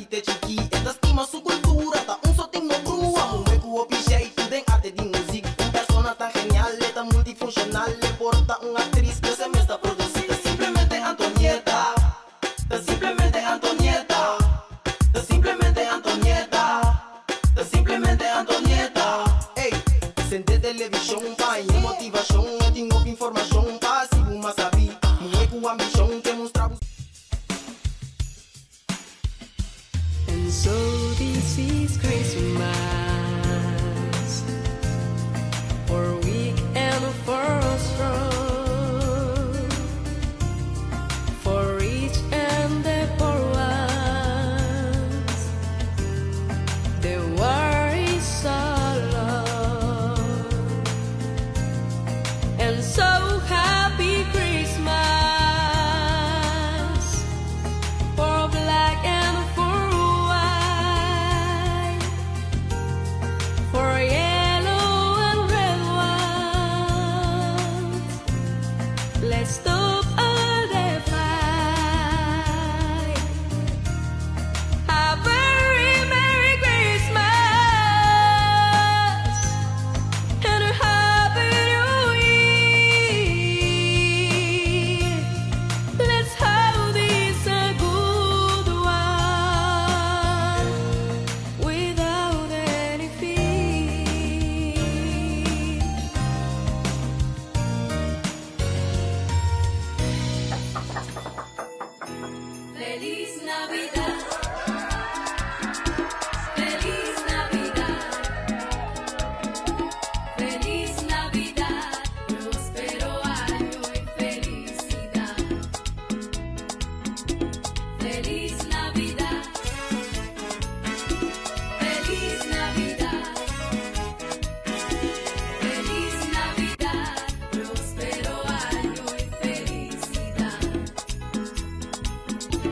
grandi te chikí. E ta stima su kultura, ta un sotin no brua. Muhé ku hopi jeitu den arte di muzik. Un persona tan genial, e ta multifunshonal. E por ta un aktris, pero e mes ta produsí. Ta simplemente Antonieta, ta simplemente Antonieta, ta simplemente Antonieta, ta simplemente Antonieta. Ey, sende televishon pa haña motivashon. E tin hopi informashon pa hasi bo mas sabí. Muhé ku ambishon ke mustra bo. And so this is Christmas For weak and for strong For rich and the poor ones The war is so long And so happy Christmas For black and for white For yellow and red ones Let's stop all the fight A very Merry Christmas And a Happy New Year Let's have this a good one Without any fear. Feliz Navidad. Feliz Navidad. Feliz Navidad. Prospero año y felicidad. Feliz Navidad. Feliz Navidad. Feliz Navidad. Prospero año y felicidad.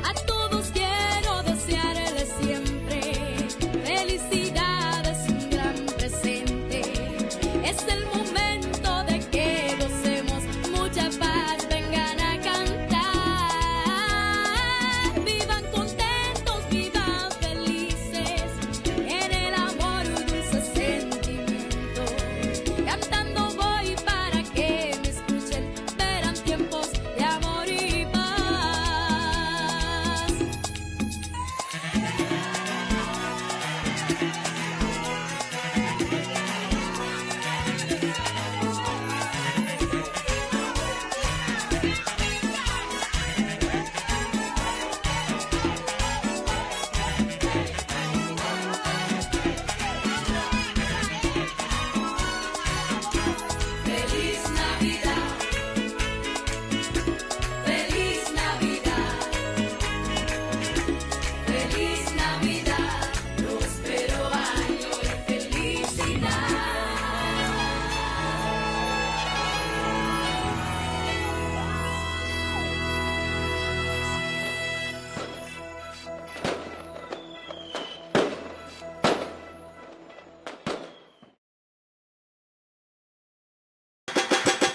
A todos quiero desearles siempre felicidad es un gran presente. Es el momento de que gocemos mucha paz. Vengan a cantar. Vivan contentos, vivan felices. En el amor un dulce sentimiento. Cantando voy para que me escuchen. Verán tiempos de amor y paz. Feliz Navidad. Feliz Navidad. Feliz Navidad. Prospero año y felicidad.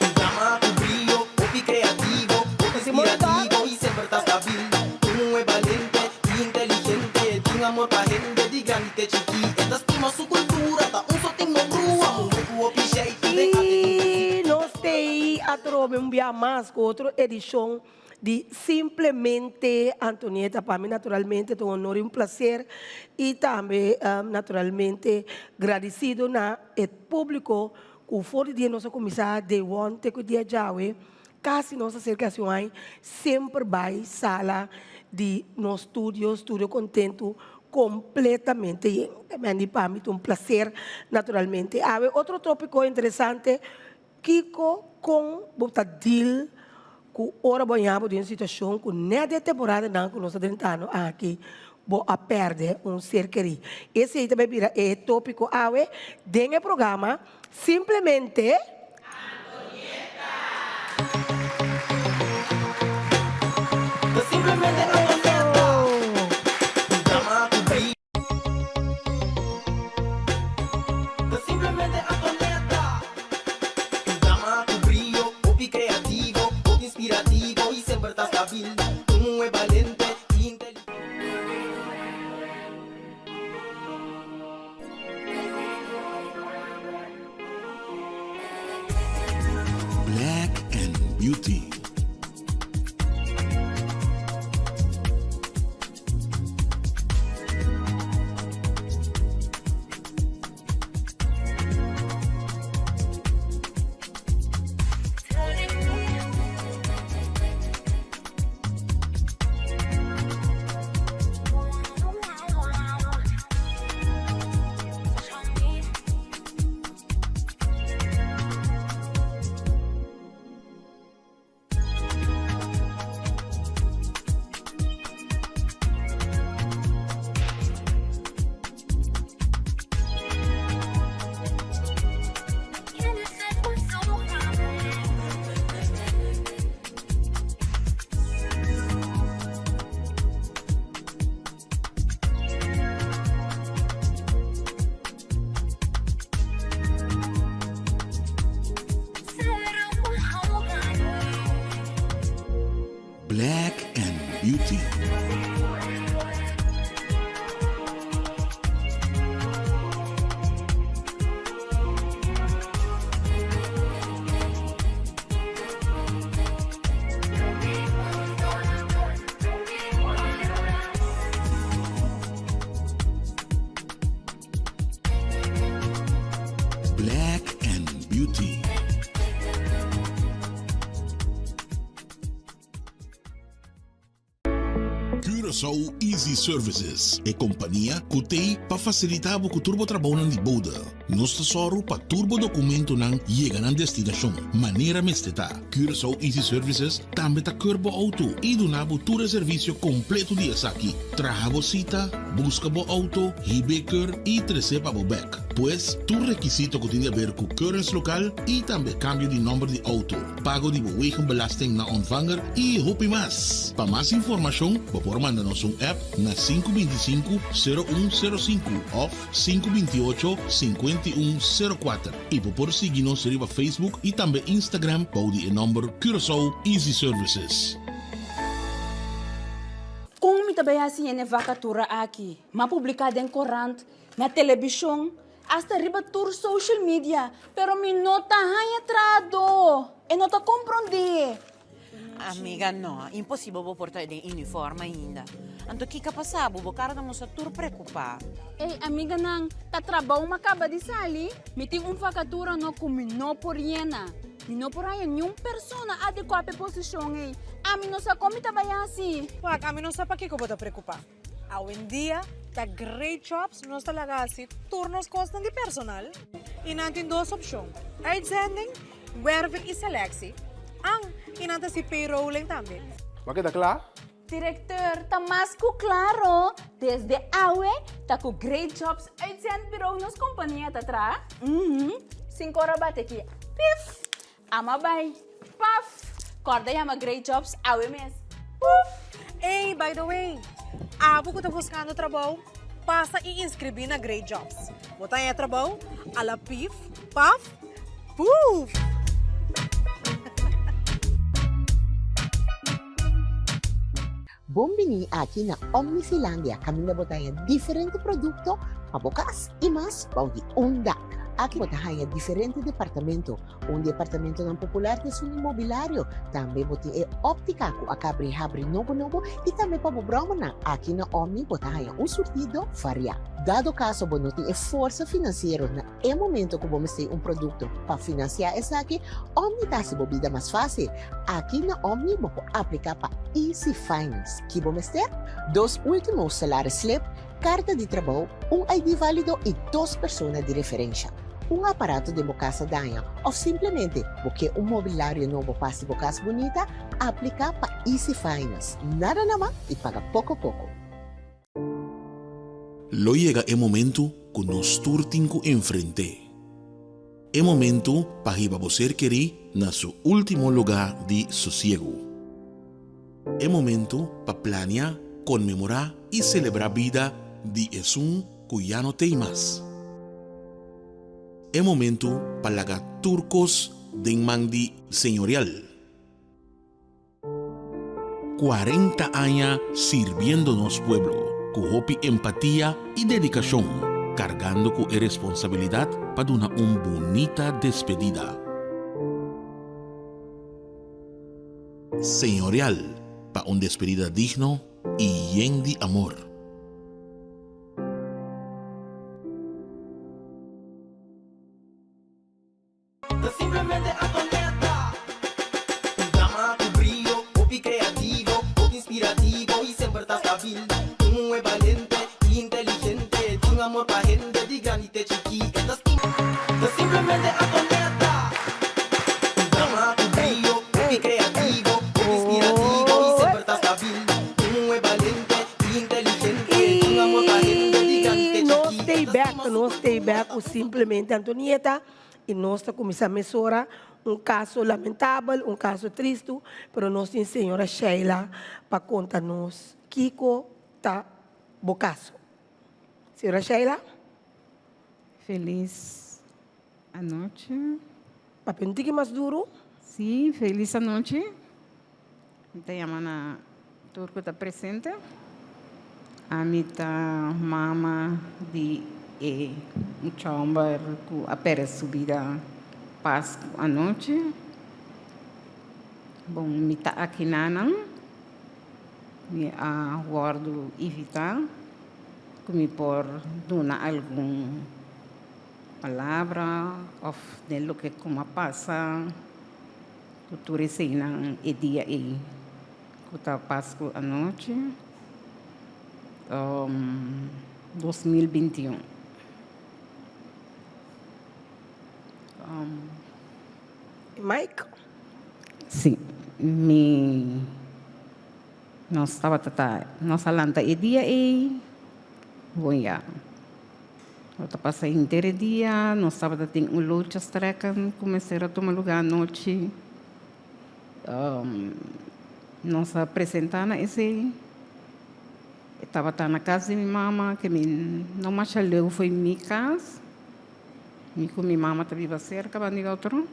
Un dama ku brio, hopi kreativo, hopi inspirativo i semper ta stabil. Un muhé balente i inteligente, tin amor pa hende di grandi te chikí. E ta stima su kultura, ta un sotin no brua. Muhé ku hopi jeitu den arte di muzik. I nos t'ei atrobe un bia mas ku otro edishon di Simplemente Antonieta. Pa mi naturalmente ta un honor i un placer i tambe naturalmente gradisido na e publico ku for di dia nos a kuminsá day one te ku e dia djawe kasi nos a serka hasi un aña semper bai sala di nos studio, Studio Kontentu kompletamente yen. También pa mi ta un placer naturalmente. Awe otro tópiko interesante, kiko kon bo ta deal ku ora bo haña bo den un situashon ku nèt e temporadanan ku nos ta drentando aki bo a pèrdè un ser kerí. Esei ta bai bira e tópiko awe den e programa Simplemente Antonieta! Ta simplemente Antonieta! Un dama ku brillo. Ta simplemente Antonieta! Un dama ku brillo, hopi kreativo, hopi inspirativo i semper ta stabil. Un muhé balente i inteligente. Beauty. Black and Beauty. Black and Beauty. Curaçao Easy Services, e kompania ku t'ei pa fasilitá bo ku tur bo trabounan di bouda. Nos ta sòru pa tur bo dokumentonan yega nan destinashon manera mester ta. Curaçao Easy Services tambe ta keur bo outo i duna bo tur e servisio kompleto di esaki, traha bo sita, buska bo outo, hib'é keur i tres'é pa bo bèk. Pues, tur rekisito ku tin di aber ku keuringslokaal i tambe kambio di nòmber di outo. pago di bo wegenbelasting na ontvanger y hopi mas. Pa mas informacion bo por manda nos un app na 525 0105 of 528 5104 y bo por sigui nos riba Facebook y tambe Instagram bou di e nomber Curaçao Easy Services. Kon mi ta bai hasi hende vakatura aki? M'a publiká den korant, na telebishon, Hasta riba tur social media, pero mi no ta haña trahadó. E no ta komprondé. Amiga, no, imposibel bo por ta den uniform ainda. Anto kiko a pasa bo? Bo kara ta mustra tur preokupá. Ey, amiganan, ta trabou mi a kaba di sali. Mi tin un vakatura no ku mi no por yena. Mi no por haña niun persona adekuá pa e posishon ey. Ami no sa kon mi ta bai hasi. Wak, ami no sa pakiko bo ta preokupá. Awendia ta Great Jobs nos ta laga hasi tur nos kosnan di personal i nan tin dos opshon, uitzending, werving i selectie. An, i nan ta hasi payrolling tambe. Bo a keda kla? Directeur, ta mas ku klaro, desde awe ta ku Great Jobs Uitzendbureau nos kompania ta traha. Uhum, sin kora bate ki pif, ama bai, paf, kòrda yama Great Jobs awe mes, puf! Ey, by the way, abo ku ta buskando trabou, pasa i inskribí na Great Jobs. Bo ta haña trabou a la pif, paf, puf! Bon bini aki na Omnifilandia kaminda bo ta haña diferente produkto pa bo kas i mas bou di un dak. Aki bo ta haña diferente departamento. Un di e apartamentonan popular ta esun di mobilario. Tambe bo tin e óptica ku a kabri habri nobo nobo i tambe pa bo bròmernan. Aki na Omni bo ta haña un surtido variá. Dado kaso bo no tin e forsa finansiero na e momento ku bo mester un produkto pa finansiá esaki, Omni ta hasi bo bida mas fásil. Aki na Omni bo por apliká pa Easy Finance. Ki bo mester? Dos último salaris slip, Karta di trabou, un ID válido i dos persona di referensha. Un aparato den bo kas a daña òf simplemente bo ke un mobilario nobo pa hasi bo kas bunita, apliká pa Easy Finance. Nada na man i paga poko poko. Lo yega e momentu ku nos tur tin ku enfrent'é. E momentu pa hiba bo ser kerí na su último lugá di sosiegu. E momento pa plania, konmemorá i selebrá bida di esun ku ya no t'ei mas. E momento pa laga tur kos den man di Señorial. 40 aña sirbiendo nos pueblo ku hopi empatia i dedikashon, kargando ku e responsabilidat pa duna un bunita despedida. Señorial pa un despedida digno y yen di amor. Ta simplemente Antonetta. Un dama ku brio, hopi kreativo, hopi inspirativo i semper ta stabil. Un muhé balente i inteligente, tin amor pa hende di grandi te chikí. E ta stima. Ta simplemente Antonetta. Un dama ku brio, hopi kreativo, hopi inspirativo i semper ta stabil. Un muhé balente i inteligente, tin amor pa hende di grandi te I nos chikí. stay E ta back, stima su nos stay kultura, back ku simplemente Antonieta. I nos ta kuminsá mesora un kaso lamentabel, un kaso tristu, pero nos tin señora Sheila pa konta nos kiko ta bo kaso. Señora Sheila? Felis anochi. Papia un tiki mas duru. Sí, felis anochi. Mi ta yama na tur ku ta presente. Ami ta mama di e mucha homber ku a perde su bida Pasku anochi. Bon, mi ta aki nanan. Mi a wòrdu invitá ku mi por duna algun palabra òf den loke ku a pasa. Ku tur eseinan e dia ei ku ta Pasku anochi 2021. Mike? Si, mi nos tabata ta nos a lanta e dia ei bon ya. Lo ta pasa henter e dia, nos tabata tin un lucha strekken ku mester a tuma lugá anochi. Nos a presentá na esei. E tabata na kas di mi mama, ke mi no masha leu fo'i mi kas. Mi ku mi mama ta biba serka banda di otro.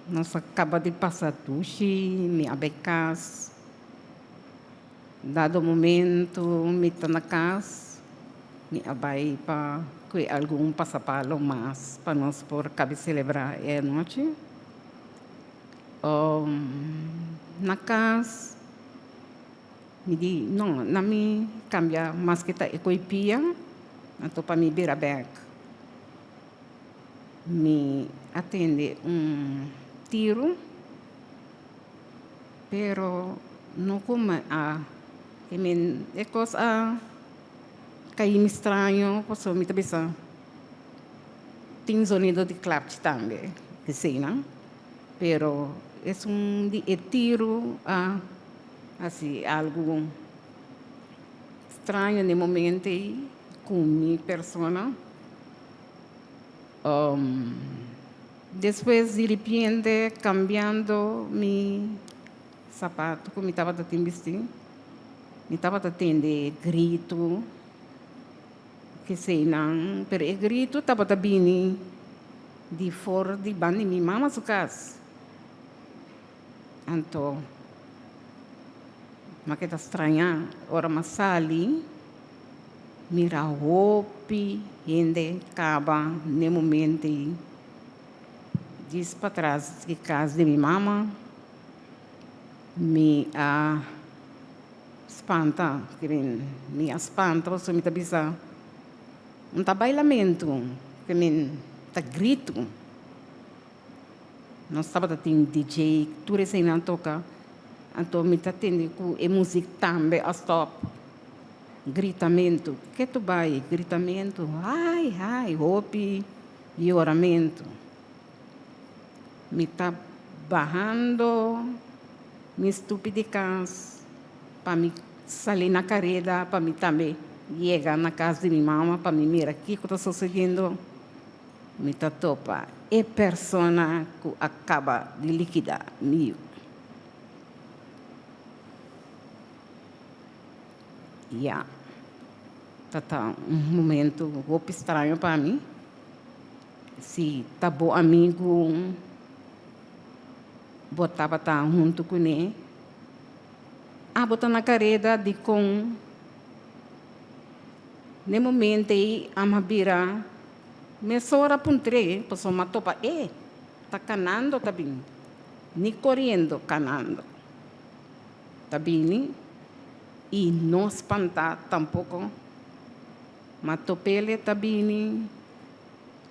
Nos a kaba di pasa dushi, mi a bai kas. Dado momento mi ta na cas, mi a bay pa cue algun pasapalo mas pa nos por cabe celebra e anochi. Na cas mi di no, na mi cambia maske ta e coy pia, anto pa mi bira bek. Mi a tende un tiro. Pero no ku mi a i mi e kos a kai mi straño pasobra mi ta bisa tin zonido di klapchi tambe eseinan pero esun di e tiru a hasi algu straño den momento ei ku mi persona. Despues di ripiente cambiando mi sapato cu mi tabata tin bisti, mi tabata tende grito keseynan, pero e grito tabata bini di for di banda di mi mama su cas. Anto mi a keda straña ora mi a sali. Mira hopi hende kaba n'e momento ei djis patras di kas di mi mama. Mi a spanta, mi a spanta pasobra mi ta bisa no ta bailamentu, ta gritu. Nos tabata tin DJ, tur eseinan toka, anto mi ta tende ku e muzik tambe a stòp. Gritamentu, ke tu bai? Gritamentu, hai, hai, hopi yoramentu. Mi ta bahando mi stupi di kas pa mi sali na kareda pa mi tambe yega na kas di mi mama pa mi mira kiko ta sosediendo. Mi ta topa e persona ku a kaba di likidá mi yu. Ya, ta ta un momentu hopi straño pa mi. Si ta bo amigu bo tabata huntu kuné, abo ta na kareda dikon n'e momento ei ama bira mesora puntr'é pasobra mi a topa e. Ta kanando ta bin, ni koriendo, kanando ta bini i no spantá tampoko. Ma topele ta bini,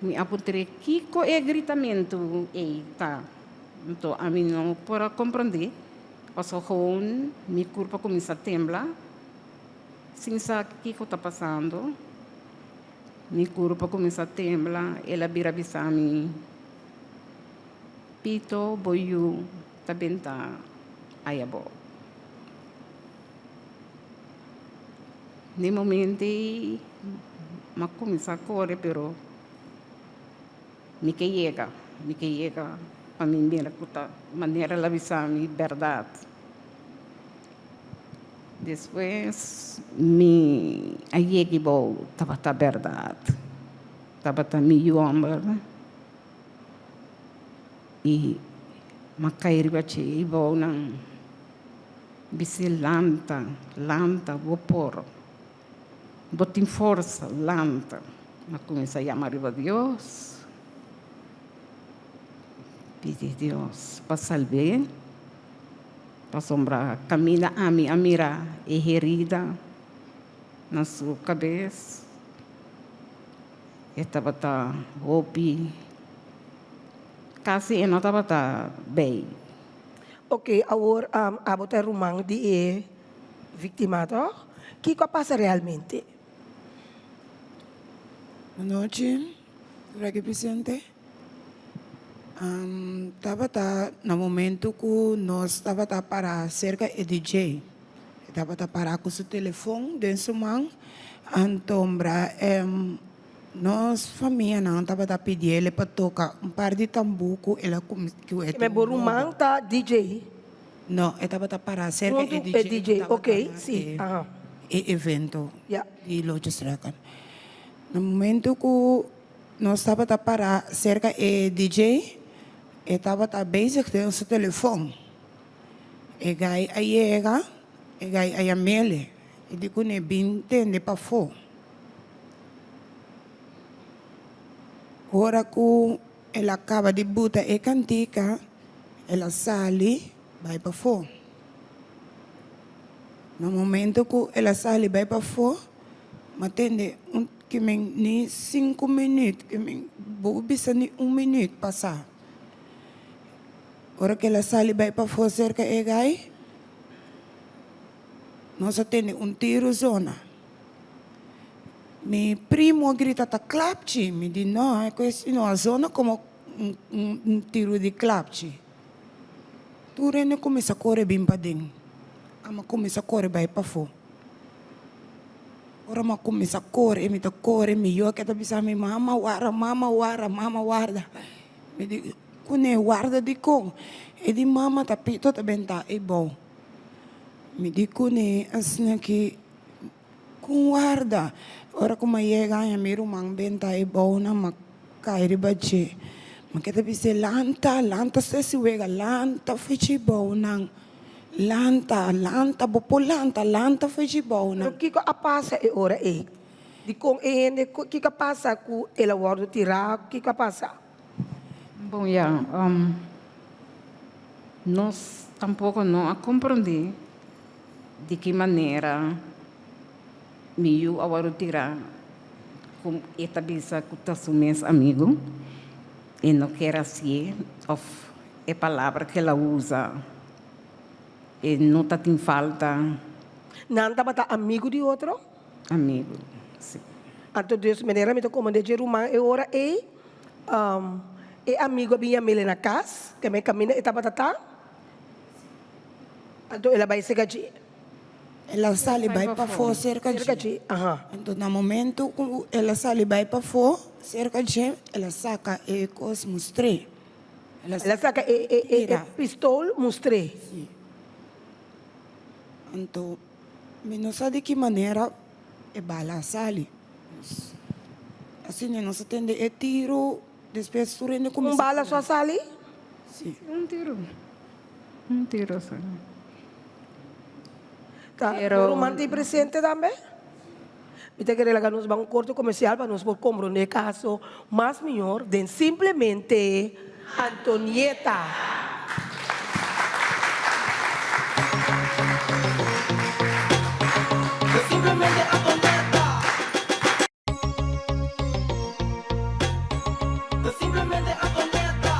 mi a puntr'é kiko e gritamentu ei ta. Anto ami no por a komprondé, pasobra gewoon mi kurpa kuminsá tembla sin sa kiko ta pasando. Mi kurpa kuminsá tembla, el a bira bisa mi, Pito, bo yu ta benta ayabou. N'e momento ei m'a kuminsá kore pero mi ke yega, mi ke yega pa mi mira ku ta manera el a bisa mi bèrdat. Despues mi a yega bou tabata bèrdat, tabata mi yu hòmber i m'a kai riba dje i bounan. Bis'é, Lanta, lanta, bo por. Bo tin forsa, lanta. M'a kuminsá yama riba Dios, pidi Dios pa salb'é, pasobra kaminda ami a mira e herida na su kabes, e tabata hopi, kasi e no tabata bei. Ok, awor abo ta e ruman di e víktima, tòg? Kiko a pasa realmente? Anochi, Reggie Vicente. Tabata na momento ku nos tabata para serka e DJ. E tabata para ku su telefon den su man, antombra Nos famianan tabata pidiele pa toka un par di tambú ku el a ku e tin. Bo ruman ta DJ? No, e tabata pará serka e DJ ku tabata na e evento di Loches Record. Na momento ku nos tabata pará serka e DJ, e tabata bezig den su telefon. E gai a yega, e gai a yam'ele, e di kuné bin tende pafó. Ora ku el a kaba di buta e kantika, el a sali bai pafó. Na momento ku el a sali bai pafó, mi a tende un kimen ni sinku minüt, kimen bo por bisa ni un minüt pasá. Ora ku el a sali bai pafó serka e gai, nos a tende un tiru zona. Mi primo a grita ta klapchi, mi di no, e koe no a zona komo un tiru di klapchi. Tur hende kuminsá kore bin paden, ami a kuminsá kore bai pafó. Ora mi a kuminsá kore, mi ta kore, mi yu a keda bisa mi, mama warda, mama warda, mama warda. Mi di kuné, warda dikon? E di mama ta pito ta bentá eibou. Mi di kuné asina ki. Ku warda. Ora ku m'a yega haña mi ruman benta e bounan, m'a kai riba dje. M'a keda bis'é, Lanta, lanta sesi wega, lanta fichi bounan. Lanta, lanta, bo por lanta, lanta fichi bounan. Pero kiko a pasa e ora ei? Dikon e hende, kiko a pasa ku el a wòrdu tirá? Kiko a pasa? Bon ya, nos tampoko no a komprondé Di ki manera mi yu a wòrdu tirá ku e ta bisa ku ta su mes amigu? E no kier hasié òf e palabra ku el a usa e no ta tin falta. Nan tabata amigu di otro? Amigu, si. Anto dus manera mi ta komand'é dje ruman e ora ei, e amigu a bin yam'é na kas, keme kaminda e tabata ta. Anto el a bai serka dje. El a sali bai pafó serka dje. Anto na momento ku el a sali bai pafó serka dje, el a saka e kos mustr'é. El a saka e pistol mustr'é. Si. Anto mi no sa di ki manera e bala a sali. Asina nos a tende e tiru, despues tur hende kuminsá. Un bala so a sali? Si. Un tiru. Un tiro so. Ta Pero. Ruman tin presente tambe? Mi ta kere laga nos ban un korte komersial pa nos por komprondé e kaso mas mihor den simplemente. Antonieta. Simplemente Antonieta. Simplemente Antonieta.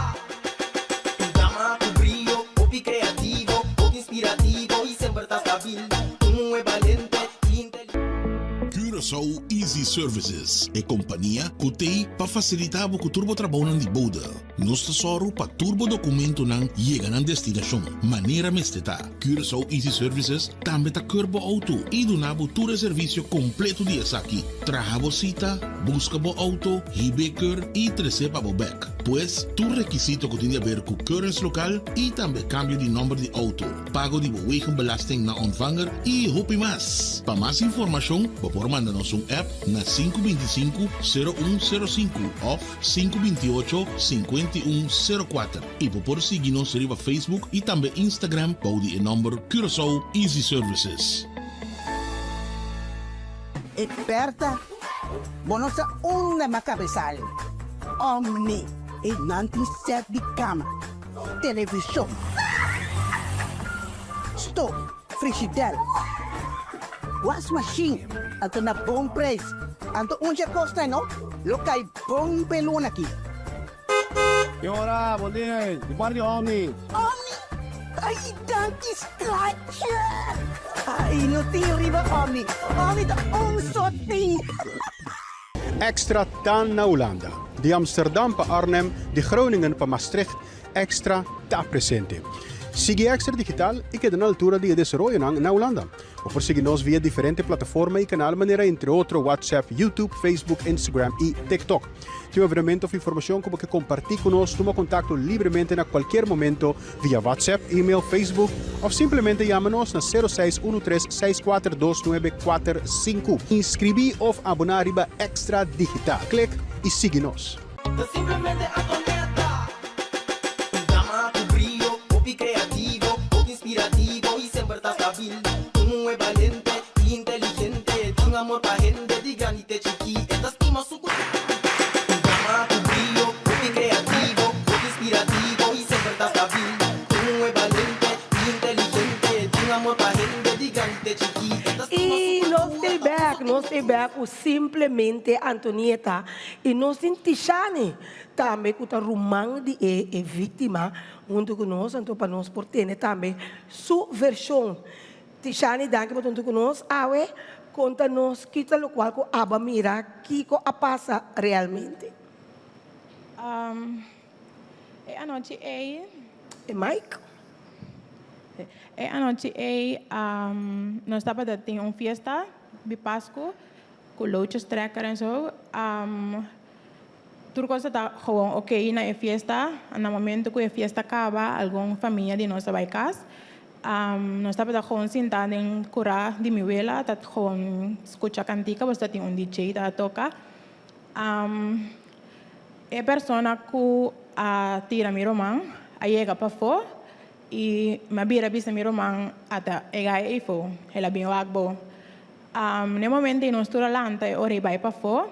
Un dama ku brio, hopi kreativo, hopi inspirativo i semper ta stabil. Un muhé balente i inteligente. Curaçao Easy Services, e kompania ku t'ei pa fasilitá bo ku tur bo trabounan di bode. Nos ta sòru pa tur bo dokumentonan yega nan destinashon manera mester ta. Curaçao Easy Services tambe ta keur bo outo i duna bo tur e servisio kompleto di esaki, traha bo sita, buska bo outo, hib'é keur i tres'é pa bo bèk. Pues, tur rekisito ku tin di aber ku keuringslokaal i tambe kambio di nòmber di outo, pago di bo wegenbelasting na ontvanger i hopi mas. Pa mas informashon bo por manda nos un app na 525 0105 òf 528 5104 i bo por sigui nos riba Facebook i tambe Instagram bou di e nòmber Curaçao Easy Services. E Bertha, bo no sa unda m'a cabesal. Omni, e nan tin set di cama, television, stoof, frigidel, wasmachine, anto na bon prijs. Anto un dje cosnan no lo cay bon p'e luna aki. Ki ora, bon dia, di parti Omni. Omni? Ay, danki schatje! Ay, no tin riba Omni. Omni ta un so tin. Extra ta na Hulanda. Di Amsterdam pa Arnhem, di Groningen pa Maastricht, Extra ta presente. Sigui Extra Digital i keda na altura di e desaroyonan na Hulanda. Bo por sigui nos via diferente plataforma i kanal manera entre otro WhatsApp, YouTube, Facebook, Instagram i TikTok. Tin un evenemento of informashon ku bo ke kompartí ku nos, tuma kontakto libremente na kualkier momento via WhatsApp, email, Facebook of simplemente yama nos na 0613 642945. Inskribí of aboná riba Extra Digital. Klik i sigui nos. Ta simplemente Antonetta. Un dama ku brio, hopi kreativo, hopi inspirativo i semper ta stabil. Un muhé balente i inteligente, tin amor pa hende di grandi te chikí, e ta stima su kultura. Un dama ku brio, hopi kreativo, hopi inspirativo i semper ta stabil. Un muhé balente i inteligente, tin amor pa hende di grandi te chikí, e ta stima su I nos kultura. stay back, nos stay back ku simplemente Antonieta I nos tin Tishani tambe ku ta ruman di e e víktima huntu ku nos, anto pa nos por tene tambe su vershon. Tishani danki pa ta huntu ku nos awe, konta nos ki ta lokual ku abo a mira, kiko a pasa realmente. E anochi ei. E mic. E anochi ei nos tabata tin un fiesta di Pasku. Ku loutjes trekker en zo. Tur kos ta gewoon oké na e fiesta. Na momento ku e fiesta kaba algun famia di nos a bai kas. Nos tabata gewoon sinta den kurá di mi wela ta gewoon skucha kantika pasobra ta tin un DJ ta toka. E persona ku a tira mi ruman a yega pafó i mi a bira bisa mi ruman ata e gai eifó el a bin wak bo. N'e momento ei nos tur a lanta e ora ei bai pafó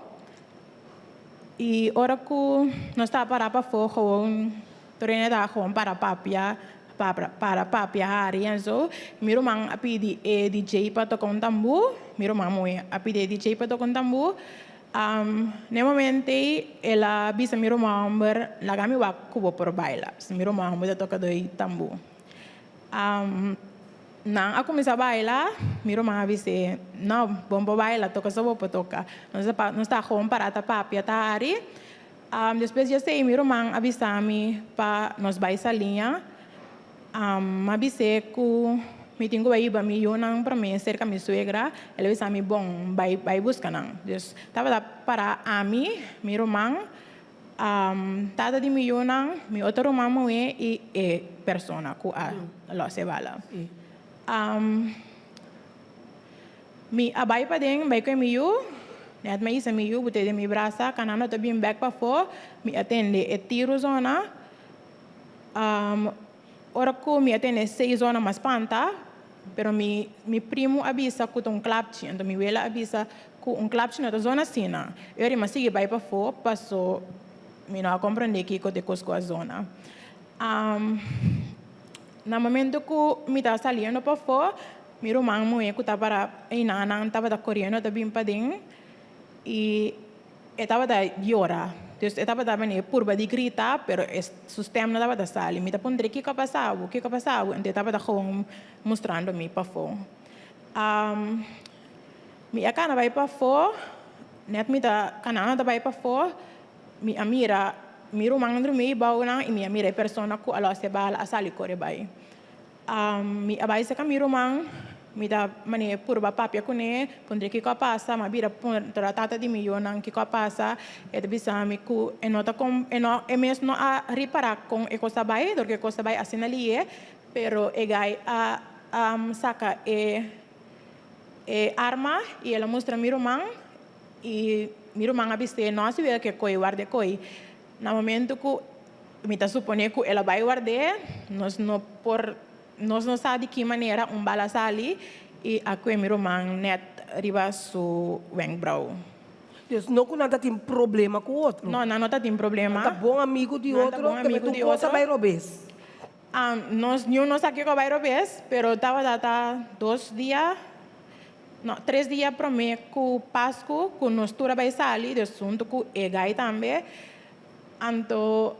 i ora ku nos taba pará pafó gewoon tur hende taba gewoon para papia para papia hari en so mi ruman a pidi e DJ pa toka un tambú mi ruman muhé a pidi e DJ pa toka un tambú n'e momento ei el a bisa mi ruman homber laga mi wak ku bo por baila mi ruman homber ta toka doi tambú. Nan a kuminsá baila, mi ruman a bis'é, No, bon por baila, toka so bo por toka. Nos ta nos ta gewoon pará ta papia, ta hari. Despues di esei mi ruman a bisa mi pa nos bai saliña. M'a bis'é ku mi tin ku bai hiba mi yunan promé serka mi suegra. El a bisa mi, Bon, bai bai buska nan. Dus tabata pará ami, mi ruman, Tata di mi yunan, mi otro ruman muhé i e persona ku a lòs e bala. Mi a bai paden, bai ku e mi yu, nèt mi a hisa mi yu bot'é den mi brasa, kanando ta bin bèk pafó, mi a tende e tiru zona. Ora ku mi a tende sei zona mas spanta, pero mi mi primu a bisa ku ta un klapchi, anto mi wela a bisa ku un klapchi no ta zona asina. E ora mi a sigui bai pafó paso Mi no a komprendé kiko ta e kos ku a zona. Na momento ku mi ta saliendo pafó, mi ruman muhé ku ta para einan nan tabata koriendo ta bin paden i e tabata yora. Dus e tabata manera purba di grita, pero e su stèm no tabata sali. Mi ta puntr'é, Kiko a pasa bo? Kiko a pasa bo? Anto e tabata gewoon mustrando mi pafó. Mi a kana bai pafó, nèt mi ta kanando ta bai pafó, Mi a mira mi ruman drumí ei bounan i mi a mira e persona ku a lòs e bala a sali kore bai. Mi a bai serka mi ruman, mi ta manera purba papia kuné, puntra kiko a pasa, mi a bira puntra tata di mi yunan kiko a pasa, e ta bisa mi ku e no ta e no e mes no a ripará kon e kos a bai, dor ku e kos a bai asina lié, pero e gai a saka e e arma i el a mustra mi ruman. I mi ruman a bis'é, No a sibi ke koi ward'é koi. Na momentu ku mi ta suponé ku el a bai ward'é, nos no por, nos no sa di ki manera un bala sali i a kue mi ruman nèt riba su wenkbrou. Dus no ku nan ta tin problema ku otro. No, nan no ta tin problema. Nan ta bon amigu di otro, te mete un kos a bai robes. Nos niun no sa kiko a bai robes, pero tabata ta dos dia, no, tres dia promé ku Pasku ku nos tur a bai sali, dus huntu ku e gai tambe. Anto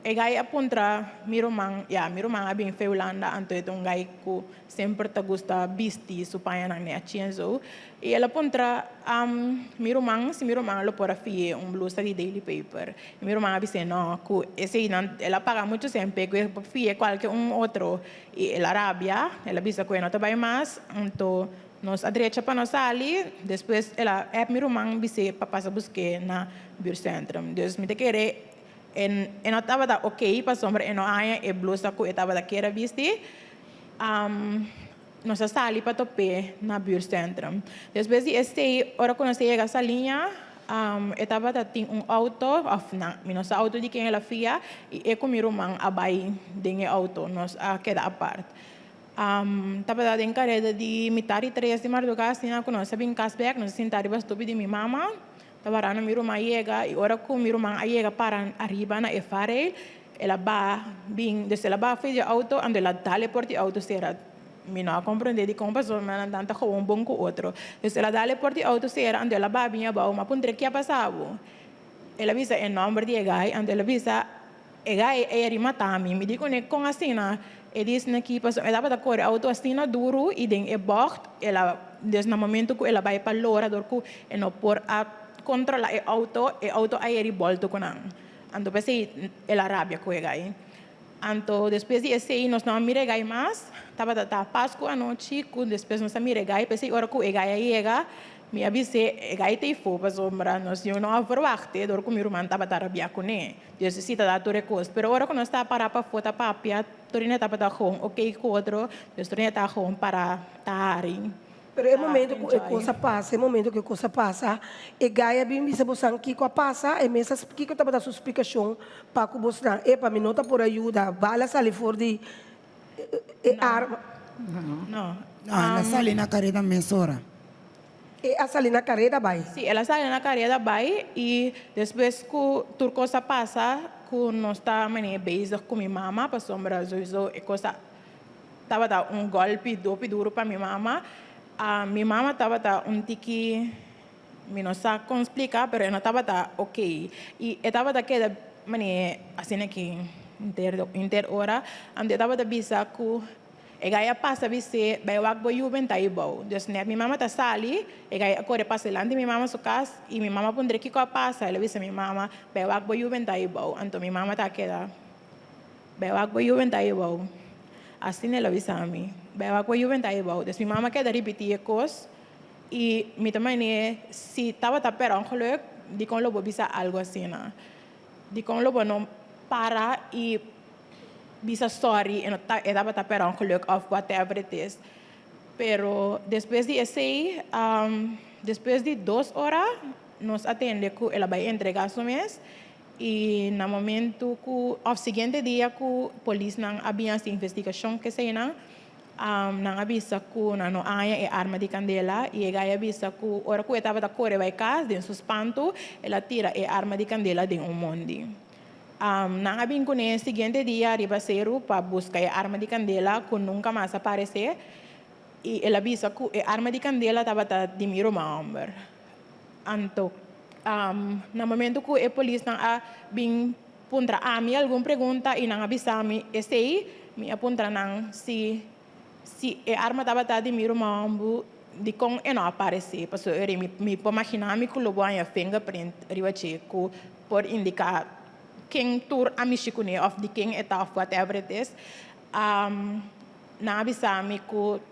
e gai a puntra mi ruman, ya, mi ruman a bin fe Hulanda, anto e ta un gai ku semper ta gusta bisti su pañanan nechi en zo. I el a puntra mi ruman si mi ruman lo por a fi'é un blusa di Daily Paper. I mi ruman a bis'é no, ku eseinan el a paga muchu semper ku e por fi'é kualke un otro. I el a rabia, el a bisa ku e no ta bai mas. Anto nos a drecha pa nos sali, despues el a app mi ruman bis'é pa pasa busk'é na buurtcentrum. Dus mi ta kere e no tabata ok pasobra e no haña e blusa ku e tabata kier a bisti. Nos a sali pa top'é na buurtcentrum. Despues di esei, ora ku nos a yega Saliña, e tabata tin un outo, òf nan, mi no sa outo di ken el a fia, i e ku mi ruman a bai den e outo. Nos a keda apart. Tabata den kareda di mitar di tres di mardugá, asina ku nos a bin kas bèk, nos a sinta riba stopi di mi mama. Ta warando mi ruman yega i ora ku mi ruman a yega para ariba na e farel, el a baha bin, dus el a baha for di e outo, anto el a dal e port di outo sera. Mi no a komprendé dikon pasobra nan ta gewoon bon ku otro. Dus el a dal e port di outo sera, anto el a baha bin abou, mi a puntr'é ke a pasa bo? El a bisa e nòmber di e gai, anto el a bisa. E gai ei a rimata mi. Mi di kuné, Kon asina? E di esaki pasobra e tabata kore outo asina duru i den e bògt el a, des na momentu ku el a bai pa lora dor ku e no por a kontrolá e outo, e outo a yeri bòltu ku nan. Anto p'esei el a rabia ku e gai. Anto despues di esei nos no a mira e gai mas. Tabata ta Pasku anochi ku despues nos a mira e gai. P'esei ora ku e gai a yega Mi a bis'é, E gai ta ifó pasobra nos yu no a verwachté dor ku mi ruman tabata rabiá kuné. Dios si ta da tur e kos. Pero ora ku nos ta pará pafó ta papia, tur hende tabata gewoon okey ku otro, dus tur hende ta gewoon pará ta hari. Pero e momento ku e kos a pasa, e momento ku e kos a pasa, e gai a bin bisa bosan kiko a pasa, e mes a kiko tabata su splikashon pa ku bosnan, Epa, mi no ta por a yuda, bala a sali for di e arma. No. No, el a sali na kareda mesora. E a sali na kareda bai. Sí, el a sali na kareda bai i despues ku tur kos a pasa ku nos ta manera bezig ku mi mama pasobra souiso e kos a tabata un gòlpi dopi duru pa mi mama. Mi mama tabata un tiki mi no sa kon splika pero e no tabata ok i e tabata keda manera asina aki henter henter ora anto e tabata bisa ku E gai a pasa bis'é, Bai wak bo yu benta ei bou. Dus nèt mi mama ta sali, e gai a kore pasa dilanti mi mama su kas i mi mama puntr'é kiko a pasa. El a bisa mi mama, Bai wak bo yu benta ei bou. Anto mi mama ta keda, Bai wak bo yu benta ei bou. Asina el a bisa mi, Bai wak bo yu benta ei bou. Dus mi mama keda ripití e kos i mi ta manera si tabata per ongeluk, dikon lo bo bisa algu asina? Dikon lo bo no para i bisa sorry e no ta e tabata per ongeluk of whatever it is pero despues di esey despues di dos ora nos a tende cu el a bay entrega su mes y na momento cu of siguiente dia cu polisnan a bin haci investigacion keseynan. Nan a bisa ku nan no a haña e arma di kandela i e gai a bisa ku ora ku e tabata kore bai kas den su spantu el a tira e arma di kandela den un mondi. Nan a bin kuné e siguiente dia riba seru pa buska e arma di kandela ku nunka mas a paresé i el a bisa ku e arma di kandela tabata di mi ruman hòmber. Anto na momentu ku e polisnan a bin Puntra ami algun pregunta i nan a bisa mi esei. Mi a puntra nan si si e arma tabata di mi ruman bu dikon e no a paresé. Pasobra eri mi mi por maginá mi ku lo bo haña fingerprint riba dje ku por indiká ken tur a mishi kuné òf di ken e ta òf whatever it is. Nan a bisa mi ku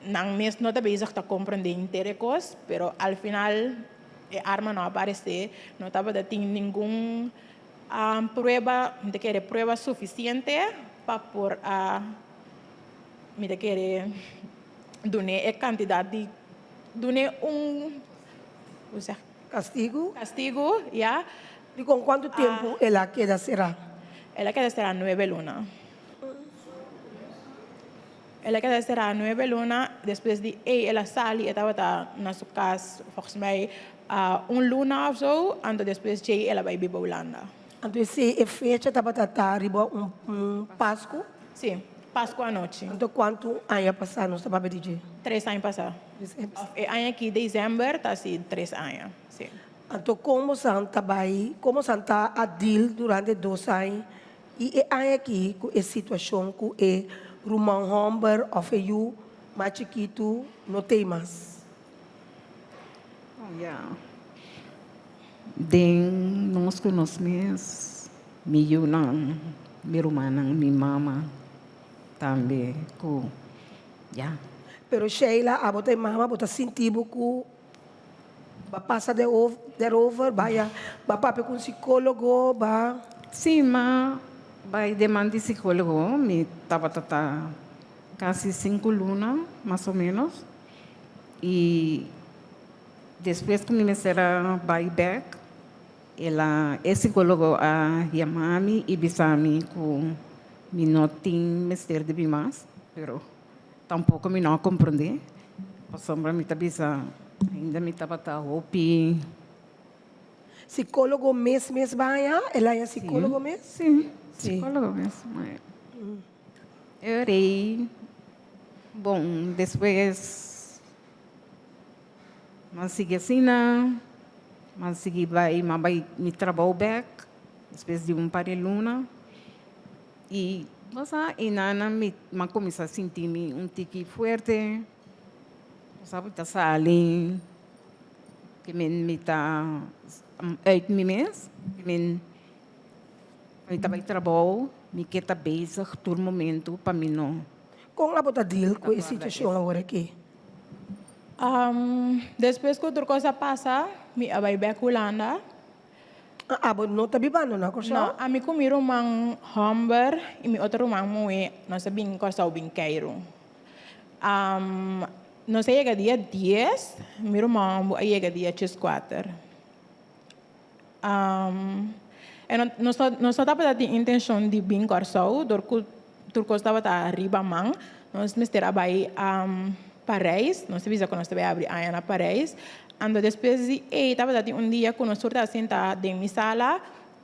nan mes no ta bezig ta komprondé henter e kos pero al final E arma no a aparesé, no tabata tin ningun prueba, mi ta kere prueba sufisiente pa por a, mi ta kere dun'é e kantidat di, dun'é un, hoe zeg. Kastigu? Kastigu, ya. Dikon kuantu tempu el a keda será? El a keda será nuebe luna. El a keda será nuebe luna, despues di ei el a sali, e tabata na su kas volgens mij un luna of zo, anto despues djei el a bai biba Hulanda. Anto esei e fecha tabata ta riba un Pasku? Sí, Pasku anochi. Anto kuantu aña pasá nos ta papia di dje? Tres aña pasá. Tres aña pasá. Of e aña aki december ta hasi tres aña, sí. Anto kon bosan ta bai, kon bosan ta a deal durante dos aña I e aña aki ku e situashon ku e ruman hòmber òf e yu mas chikitu no t'ei mas. Oh ya. Den nos ku nos mes, mi yunan, mi rumannan, mi mama tambe ku ya. Pero Sheila, abo ta e mama, bo ta sinti bo ku Ba pasa derover, baya, ba papia ku un sikólogo, ba. Sí, m'a bai den man di sikólogo, mi tabata ta kasi sinku luna, mas o ménos, i despues ku mi mester a bai bèk, el a, e sikólogo a yama mi i bisa mi ku mi no tin mester di mi mas, pero. Tampoco mi no a comprende, pasobra mi ta bisa ainda mi tabata hopi. Psicologo mes mes baña? El haña psicologo mes? Sí, psicologo mes. E rei, bon, despues mi a sigui asina, mi a sigui bai, mi a bai mi trabou bek, despues di un par di luna. I bo sa einan mi a kuminsá sinti mi un tiki fuerte, bo sa bo ta sali ke men mi ta uit mi mes, ke men mi ta bai trabou, mi ke ta bezig tur momento pa mi no. Kon abo ta deal ku e situashon awor aki? Despues ku tur kos a pasa, mi a bai bèk Hulanda. Abo no ta bibando na Kòrsou? No, ami ku mi ruman hòmber i mi otro ruman muhé nos a bin Kòrsou bin keiru. Nos a yega dia dies, mi ruman hòmber a yega dia cheskuater. E no nos no nos no tabata tin intenshon di bin Kòrsou dor ku tur kos tabata riba man. Nos mester a bai Parijs, nos a bisa ku nos ta bai abri aña na Parijs. Anto despues di ei tabata tin un dia ku nos tur ta sinta den mi sala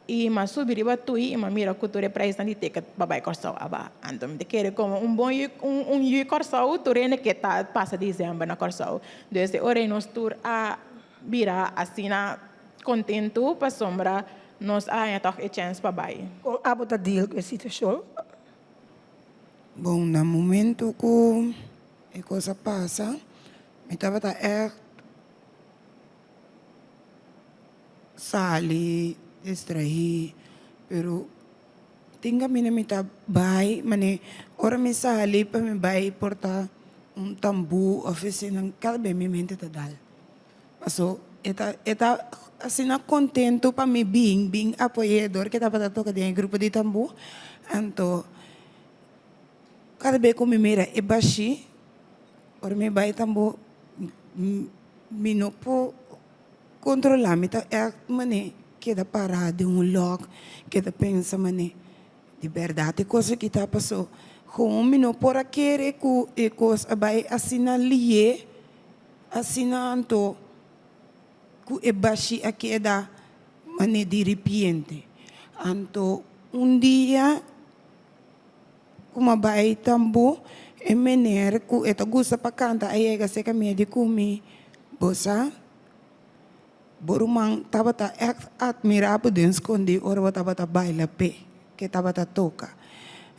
i m'a subi riba tui i m'a mira ku tur e prijsnan di ticket pa bai Kòrsou a baha. Anto mi ta kere komo un bon yu un yu Kòrsou tur hende ke ta pasa desèmber na Kòrsou. Dus e ora ei nos tur a bira asina kontentu pasobra nos a haña tòg e chèns pa bai. Kon abo ta deal ku e situashon? Bon, na momento ku e kos a pasa, mi tabata ègt sali, distraí, pero tin kaminda mi ta bai, mane ora mi sali pa mi bai por ta un tambú òf eseinan, kada bes mi mente ta dal. Paso e ta e ta asina contento pa mi bin bin apoy'é dor ke tabata toca den e grupo di tambú. Anto cada bes ku mi mira e bashí ora mi bai tambú mi no por controla mi ta ègt manera keda para den un lòk keda pensa manera di bèrdat e kos aki ta paso. Gewoon mi no por a kere ku e kos a bai asina lié, asina anto ku e bashí a keda manera di ripiente. Anto un dia ku mi a bai tambú, e meneer ku e ta gusta pa kanta a yega serka mi a di ku mi, Bo sa? Bo ruman tabata ègt atmirá bo den skondí ora bo tabata baila p'e ke tabata toka.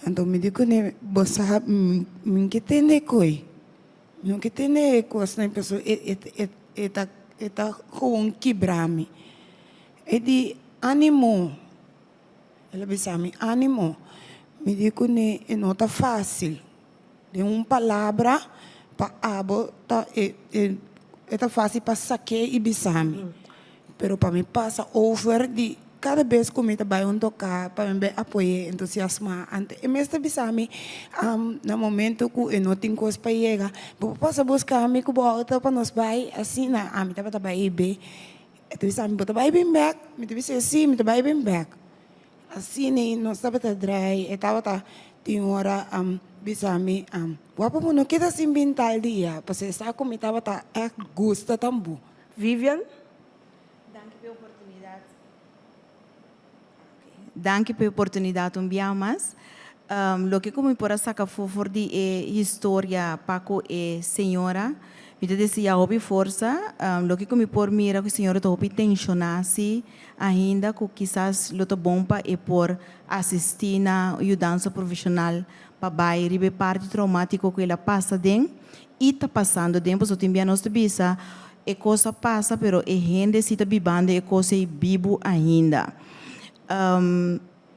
Anto mi di kuné, Bo sa, mi no ke tende e koi. Mi no ke tende e kosnan pasobra e e e ta e ta gewoon kibra mi. E di, Ánimo. El a bisa mi, Ánimo. Mi di kuné, E no ta fásil. Den un palabra pa abo ta e e ta fácil pa saké i bisa mi. Pero pa mi pasa over di kada bes ku mi ta bai un toká pa mi bai apoy'é entusiasmá ante e mes ta bisa mi na momento ku e no tin kos pa yega bo por pasa buska mi ku bo outo pa nos bai asina ami tabata bai be e ta bisa mi bo ta bai bin bèk mi ta bis'é si mi ta bai bin bèk. Asina nos tabata drai, e tabata tin ora bisa mi, Wak pa bo no keda sin bin tal dia, pasobra e sa ku mi tabata ègt gusta tambu. Vivian. Danki pa e oportunidat. Danki pa e oportunidat un bia mas. Loke ku mi por a saka afó for di e historia pa ku e señora, mi ta desea hopi forsa. Loke ku mi por mira ku e señora ta hopi tenshoná si. Ainda ku kisas lo ta bon pa e por asistí na yudansa profeshonal pa bai riba e parti traumátiko ku el a pasa den i ta pasando den, pasobra tin bia nos ta bisa e kos a pasa pero e hende si ta bibando e kos ei bibu ainda.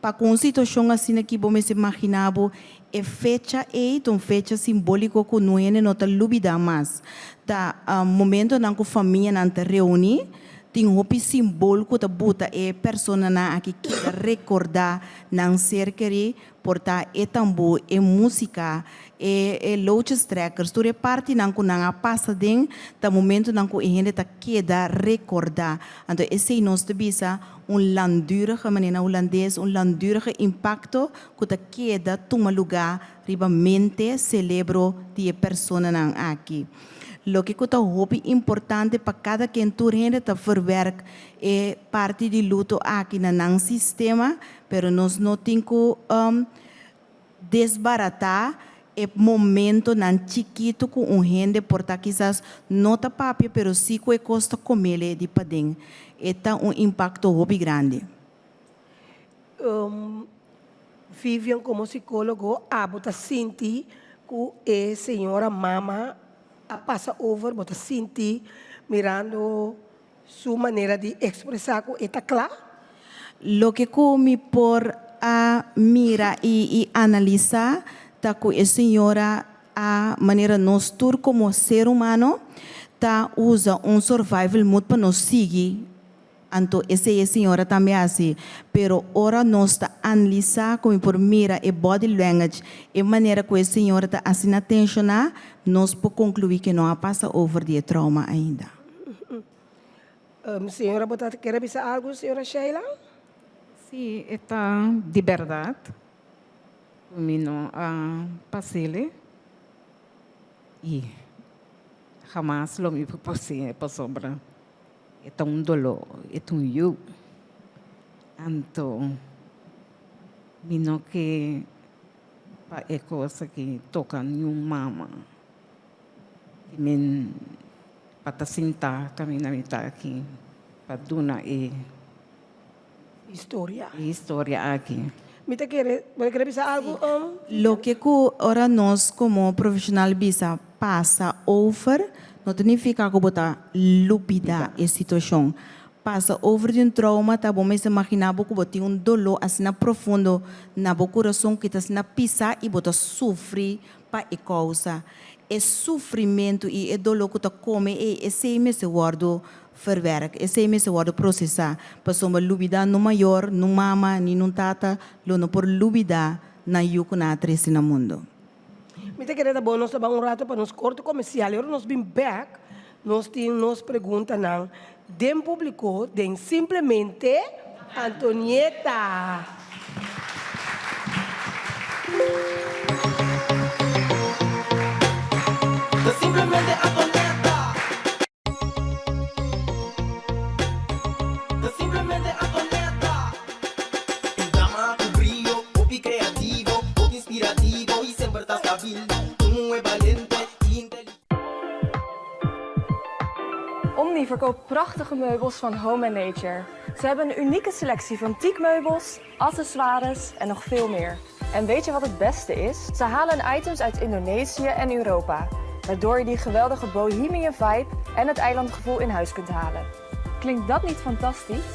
Pa ku un situashon asina ki bo mester imaginá bo e fecha ei ta un fecha simbóliko ku no hende no ta lubidá mas. Ta momentonan ku famianan ta reuní, tin hopi simbol ku ta buta e personanan aki keda rekordá nan ser kerí, por ta e tambú, e músika, e e lootjestrekkers, tur e partinan ku nan a pasa den ta momentonan ku e hende ta keda rekordá. Anto esei nos ta bisa un langdurige, manera na hulandes, un langdurige impakto ku ta keda tuma lugá riba mente, selebro di e personanan aki. Loke ku ta hopi importante pa kada ken tur hende ta verwerk e parti di luto aki na nan sistema, pero nos no tin ku Desbaratá e momentonan chikitu ku un hende por ta kisas no ta papia pero sí ku e kos ta komele di paden. E ta un impakto hopi grandi. Vivian komo sikólogo abo ta sinti ku e señora mama a pasa over? Bo ta sinti mirando Su manera di expresa cu e ta cla. Loke cu mi por a mira y y analisa ta cu e señora a manera nos tur como ser humano ta usa un survival mood pa nos sigui anto esey e señora tambe haci pero ora nos ta anlisa cu mi por mira e body language e manera cu e señora ta asina tensiona nos por conclui que no a pasa over di e trauma ainda. Señora bo ta kere bisa algu señora Sheila? Sí, e ta di bèrdat ku mi no a pas'ele i hamas lo mi por pas'e pasobra e ta un doló, e ta un yu. Anto mi no ke pa e kos aki toka niun mama. Di min pa ta sintá kaminda mi ta aki pa duna e Historia. e historia aki. Mi ta kere, bo ta kere bisa algu, um? Loke ku ora nos komo profeshonal bisa pasa over, no ta nifiká ku bo ta lubidá e situashon. Pasa over di un trauma ta bo mester maginá bo ku bo tin un doló asina profundo na bo kurason ku ta asina pisá i bo ta sufri pa e kousa. E sufrimentu i e doló ku ta kome ei, esei mester wòrdu verwerk, esei mester wòrdu prosesá. Pasobra lubidá no mayor, no mama ni no tata lo no por lubidá nan yu ku nan a trese na mundu. Mi ta kere ta bon nos ta ban un rato pa nos korte komersial i ora nos bin bèk nos tin nos preguntanan den públiko den Simplemente Antonieta. simplemente Antonetta. Ta simplemente Antonetta. Un dama ku brio, hopi kreativo, hopi inspirativo i semper ta stabil. Un muhé balente i inteligente. Omni verkoopt prachtige meubels van Home and Nature. Ze hebben een unieke selectie van teakmeubels, accessoires en nog veel meer. En weet je wat het beste is? Ze halen hun items uit Indonesië en Europa. Waardoor je die geweldige bohemian vibe en het eilandgevoel in huis kunt halen. Klinkt dat niet fantastisch?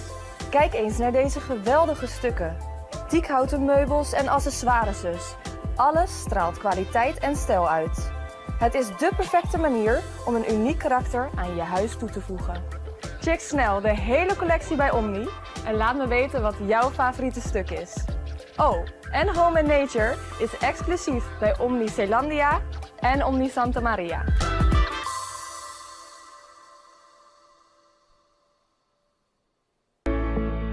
Kijk eens naar deze geweldige stukken. Teakhouten meubels en accessoires dus. Alles straalt kwaliteit en stijl uit. Het is dé perfecte manier om een uniek karakter aan je huis toe te voegen. Check snel de hele collectie bij Omni en laat me weten wat jouw favoriete stuk is. Oh, en Home and Nature is exclusief bij Omni Zeelandia en Omni Santa Maria.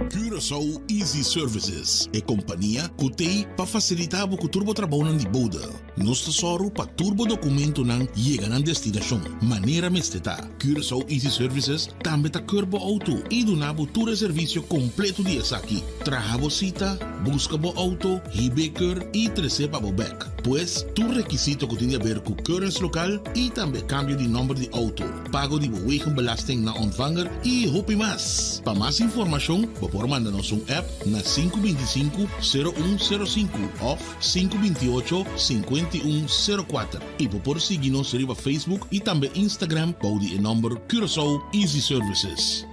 Curaçao Easy Services, e kompania ku t'ei pa fasilitá bo ku tur bo trabounan di bode. Nos ta sòru pa tur bo dokumentonan yega nan destinashon manera mester ta. Curaçao Easy Services tambe ta keur bo outo i duna bo tur e servisio kompleto di esaki, traha bo sita, buska bo outo, hib'é keur i tres'é pa bo bèk. Pues, tur rekisito ku tin di aber ku keuringslokaal i tambe kambio di nòmber di outo. pago di bo wegenbelasting na ontvanger y hopi mas. Pa mas informacion bo por manda nos un app na 525 0105 of 528 5104 y bo por sigui nos riba Facebook y tambe Instagram bou di e nomber Curaçao Easy Services.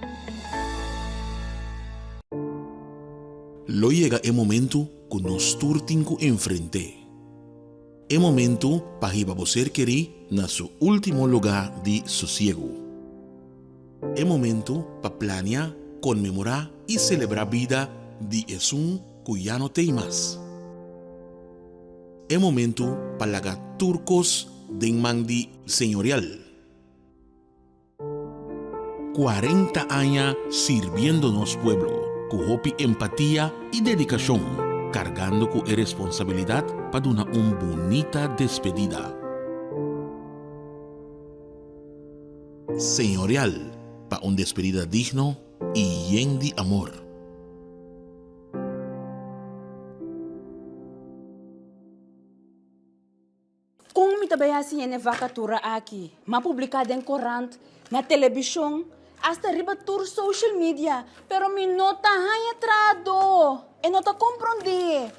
Lo yega e momento cu nos tur tin cu enfrente. E momentu pa hiba bo ser kerí na su último lugá di sosiegu. E momentu pa plania, konmemorá i selebrá bida di esun ku ya no t'ei mas. E momentu pa laga tur kos den man di Señorial. 40 aña sirbiendo nos pueblo ku hopi empatia i dedikashon, kargando ku e responsabilidat pa duna un bunita despedida. Señorial pa un despedida digno i yen di amor. Kon mi ta bai hasi hende vakatura aki? M'a publiká den korant, na telebishon, asta riba tur social media, pero mi no ta haña trahadó. E no ta komprondé.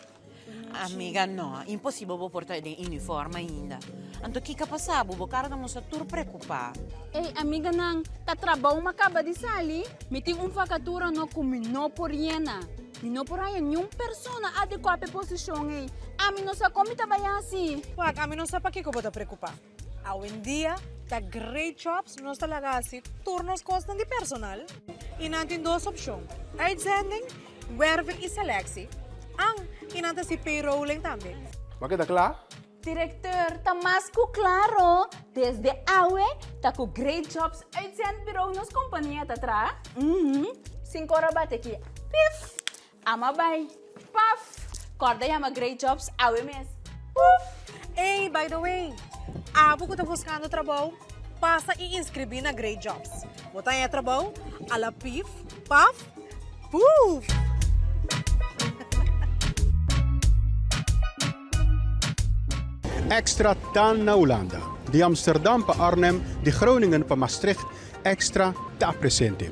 Amiga, no, imposibel bo por ta den uniform ainda. Anto kiko a pasa bo? Bo kara ta mustra tur preokupá. Ey, amiganan, ta trabou m'a kaba di sali. Mi tin un vakatura no ku mi no por yena. Mi no por haña niun persona adekuá pa e posishon ei. Ami no sa kon mi ta bai hasi. Wak, ami no sa pakiko bo ta preokupá. Awendia ta Great Jobs nos ta laga hasi tur nos kosnan di personal i nan tin dos opshon, uitzending, werving i selectie. An, i nan ta hasi payrolling tambe. Bo a keda kla? Directeur, ta mas cu claro, desde awe ta cu Great Jobs Uitzendbureau nos compania ta traha. Mhm, sin cora bate aki, pif, ama bay, paf, corda yama Great Jobs awe mes, puf. Ey, by the way, abo cu ta buscando trabou, pasa y inscribi na Great Jobs. Bo ta haña trabou a la pif, paf, puf! Extra ta na Hulanda. Di Amsterdam pa Arnhem, di Groningen pa Maastricht, Extra ta presente.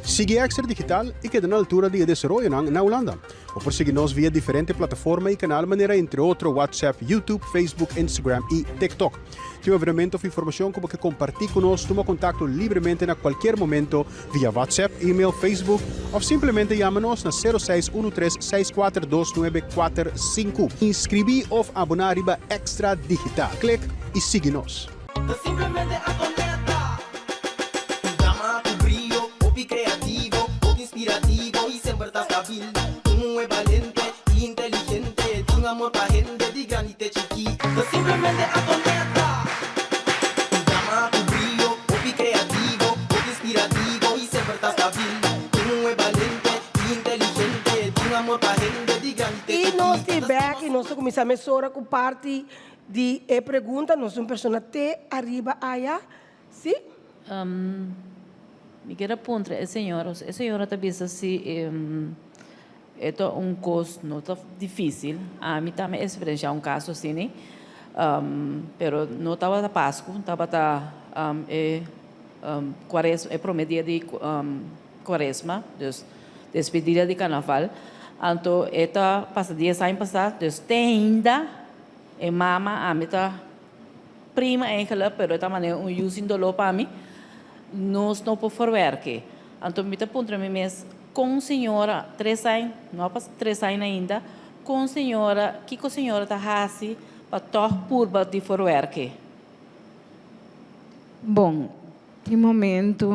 Sigui Extra Digital i keda na altura di e desaroyonan na Hulanda. Bo por sigui nos via diferente plataforma i kanal manera entre otro WhatsApp, YouTube, Facebook, Instagram i TikTok. Tin un evenemento of informacion cu bo ke comparti cu nos, tuma contacto libremente na cualkier momento via WhatsApp, email, Facebook of simplemente yama nos na sero seis uno tres seis kuater dos nuebe kuater sinku. Inscribi of abona riba Extra Digital. Click y sigui nos. Ta simplemente Antonetta. Un dama cu brio, hopi creativo, hopi inspirativo y semper ta stabil. Un muhe balente y inteligente, tin amor pa hende di grandi te chikí. Ta simplemente Antonetta. Un dama cu brio, hopi creativo, hopi inspirativo y semper ta stabil. Un muhe balente y inteligente, tin amor pa hende di grandi te Y chikí. nos tin bek y nos ta cuminsa mesora cu parti. di e pregunta, nos un persona te ariba aya, si? Mi kier a puntra e señora, e señora ta bisa si e ta un kos no ta difísil, ami tambe a eksperenshá un kaso asina, pero no tabata Pasku, tabata e kuaresma, e promé dia di kuaresma, dus despedida di karnaval, anto e ta pasa dies aña pasá, dus te ainda e mama ami ta prima eigenlijk, pero e ta manera un yu sin doló pa mi, nos no por forwerke. Anto mi ta puntra mi mes, kon señora, tres aña, no a pasa tres aña ainda, kon señora, kiko señora ta hasi pa tòg purba di forwerke? Bon, tin momento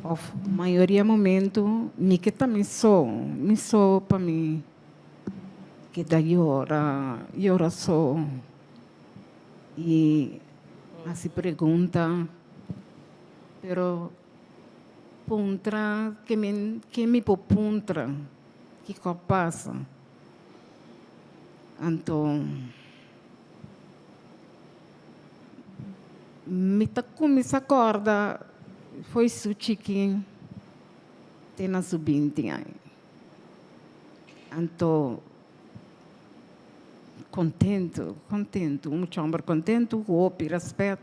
òf mayoria momento mi ke ta mi so, mi so pa mi keda yora, yora so i hasi pregunta, pero puntra ke mi ke mi por puntra kiko a pasa. Anto mi ta kuminsá kòrda fo'i su chikin te na su binti aña. Anto kontentu, kontentu, un mucha hòmber kontentu ku hopi rèspèt,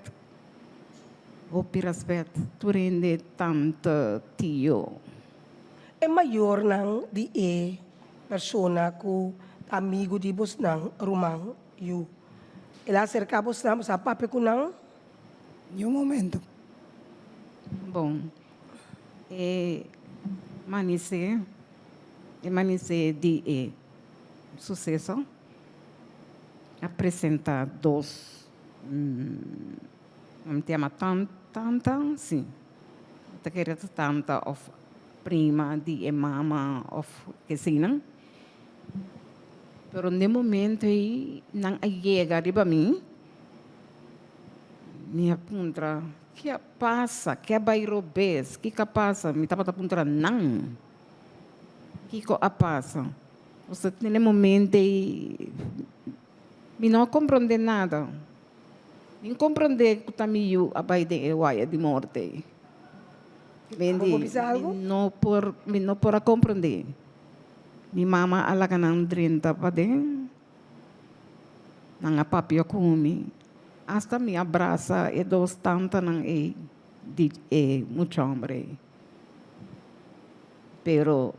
hopi rèspèt, tur hende tanta, tio. E mayornan di e persona ku ta amigu di bosnan ruman yu. El a aserká bosnan, bos a papia ku nan? Niun momento. Bon, e manisé, e manisé di e suseso a presentá dos, mi ta yama tanta, si. Ta kere ta tanta of prima di e mama of kesina. Pero n'e momento ei nan a yega riba mi, mi a puntra, ke a pasa? Ke a bai robes? Kiko a pasa? Mi tabata puntra nan, kiko a pasa? Pasobra n'e momento ei mi no a komprondé nada. Mi n komprondé ku ta mi yu a bai den e waya di morte ei. Abo por bisa algu? Mi no por, mi no por a komprondé. Mi mama a laga nan drenta paden, nan a papia ku mi, asta mi a brasa e dos tantanan ei di e mucha hòmber ei. Pero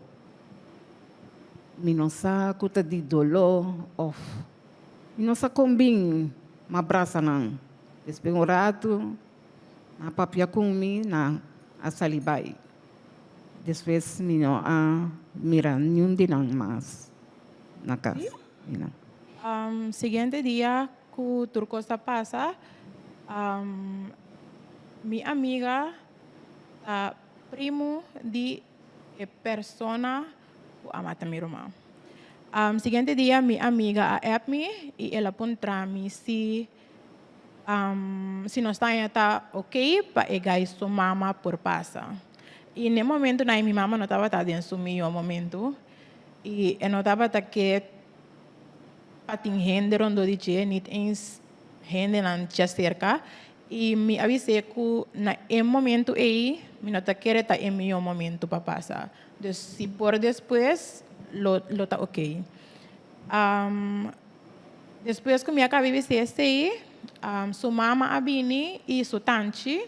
mi no sa ku ta di doló òf Mi no sa kon bin m'a brasa nan. Despues un ratu nan a papia ku mi, nan a sali bai. Despues mi no a mira niun di nan mas na kas. Siguiente dia ku tur kos ta pasa, mi amiga ta primu di e persona ku a mata mi ruman. Siguiente dia mi amiga a app mi i el a puntra mi si si nos ta haña ta ok pa e gai su mama por pasa. I n'e momentunan ei mi mama no tabata den su mihó momentu i e no tabata ke pa tin hende rondó di dje, nit eens hendenan djaserka. I mi a bis'é ku na e momentu ei mi no ta kere ta e mihó momentu pa pasa. Dus si por despues lo lo ta ok. Despues ku mi a kaba di bis'é esei, su mama a bini i su tanchi,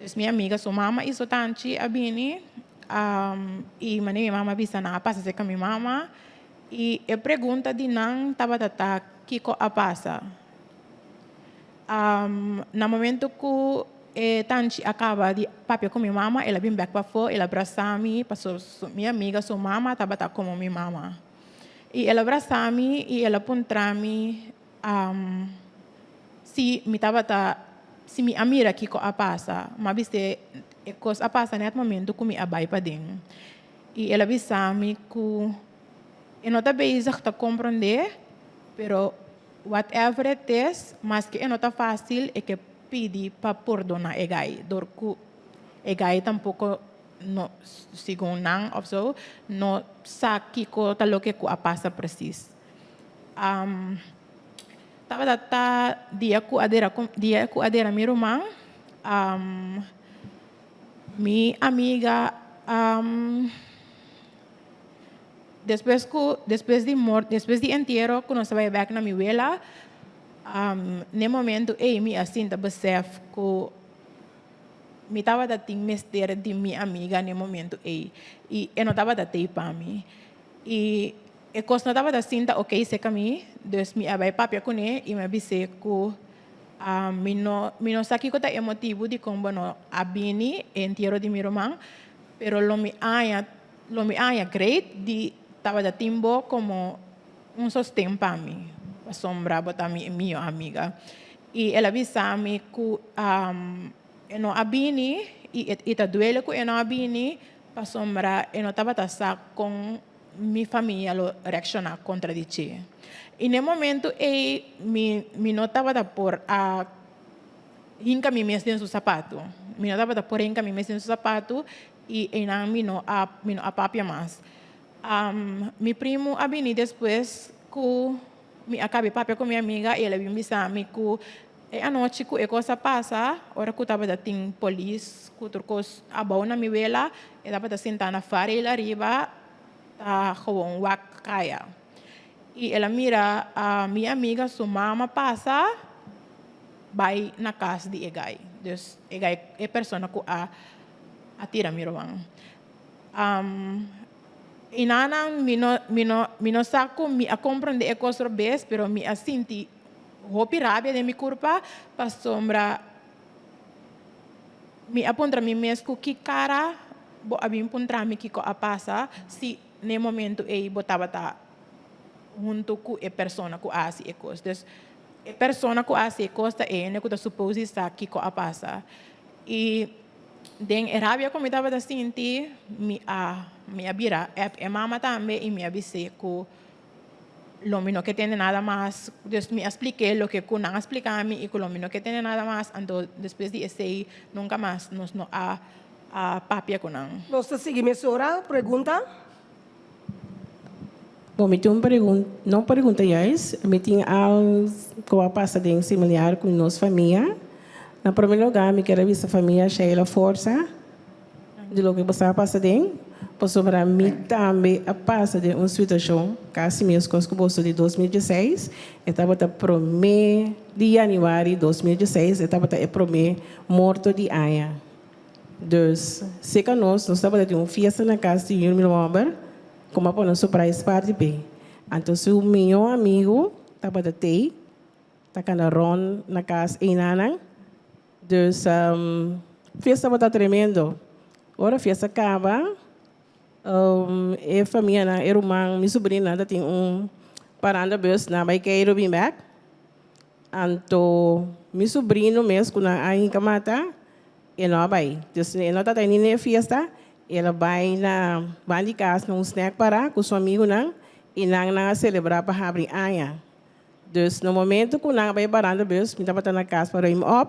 dus mi amiga su mama i su tanchi a bini i manera mi mama a bisa nan a pasa serka mi mama i e pregunta di nan tabata ta kiko a pasa. Na momento ku e tanchi a kaba di papia ku mi mama, el a bin bèk pafó, el a brasá mi, pasobra mi amiga su mama tabata komo mi mama. I el a brasá mi i el a puntra mi si mi tabata, si mi a mira kiko a pasa. Mi a bis'é e kos a pasa nèt momento ku mi a bai paden. I el a bisa mi ku e no ta bezig ta komprondé, pero Whatever it is, maske e no ta fácil e ke pidi pa pordona e gai, dor ku e gai tampoko no, segun nan of so, no sa kiko ta loke ku a pasa presis. Um, tabata ta dia ku a dera dia ku a dera mi ruman, um, mi amiga um, despues ku despues di mor despues di entiero ku nos a bai bek na mi wela, um, n'e momento ei mi a sinta besef ku Mi tabata tin mester di mi amiga n'e momento ei i e no tabata tei pa mi. I e kos no tabata sinta okey serka mi, dus mi a bai papia kuné i mi a bis'é ku mi no mi no sa kiko ta e motibu dikon bo no a bini e entiero di mi ruman, pero lo mi haña lo mi haña great di tabata tin bo komo un sosten pa mi, pasobra bo ta mi mihó amiga. I el a bisa mi ku e no a bini i e ta duele ku e no a bini pasobra e no tabata sa kon mi famia lo reakshoná kontra di dje. I na e momentu ei mi mi no tabata por a hinka mi mes den su sapatu. Mi no tabata por hinka mi mes den su sapatu i einan mi no a mi no a papia mas. Mi primu a bini despues ku Mi a kabi papia ku mi amiga i el a bin bisa mi ku e anochi ku e kos a pasa, ora ku tabata tin polis ku tur kos abou na mi wela, e tabata sinta na faril ariba ta gewoon wak kaya. I el a mira mi amiga su mama pasa bai na kas di e gai. Dus e gai e persona ku a a tira mi ruman. I nanan mi no mi no mi no sa ku mi a komprondé e kos robes, pero mi a sinti hopi rabia den mi kurpa pasobra mi a puntra mi mes ku ki kara bo a bin puntra mi kiko a pasa si n'e momentu ei bo tabata huntu ku e persona ku a hasi e kos. Dus e persona ku a hasi e kos ta e hende ku ta supos di sa kiko a pasa. I Den e rabia ku mi tabata sinti, mi a mi a bira app e mama tambe i mi a bis'é ku lo mi no ke tende nada mas. Dus mi a splik'é loke ku nan a splika mi i ku lo mi no ke tende nada mas. Anto despues di esei nunka mas nos no a a papia ku nan. Nos ta sigui mesora pregunta. Bon, mi tin un pregunta, no pregunta juist, mi tin al ku a pasa den similar ku nos famia. Na prome lugar mi kier a bisa famia Sheila forsa di loke bo sa pasa den, pasobra mi tambe a pasa den un situashon kasi meskos ku boso di 2016, e tabata prome di januari 2016, e tabata e prome morto di aña. Dus, seka nos, nos tabata tin un fiesta na kas di mi homber, Como a pone surprise party p'e. Anto su mihó amigu tabata tei, ta cana rond na cas einanan. Dus fiesta tabata tremendo. Ora fiesta caba, e famianan, e ruman, mi sobrina ta tin un paranda bus nan bai Cairo bin bek. Anto mi sobrino mes cu nan a hinca mata, e no a bai. Dus e no tabata ni na e fiesta, el a bai na ban di cas na un snack para cu su amigunan y nan nan a celebra pa habri aña. Dus na momento cu nan a bai baranda bus, mi tabata na cas pa ruim op,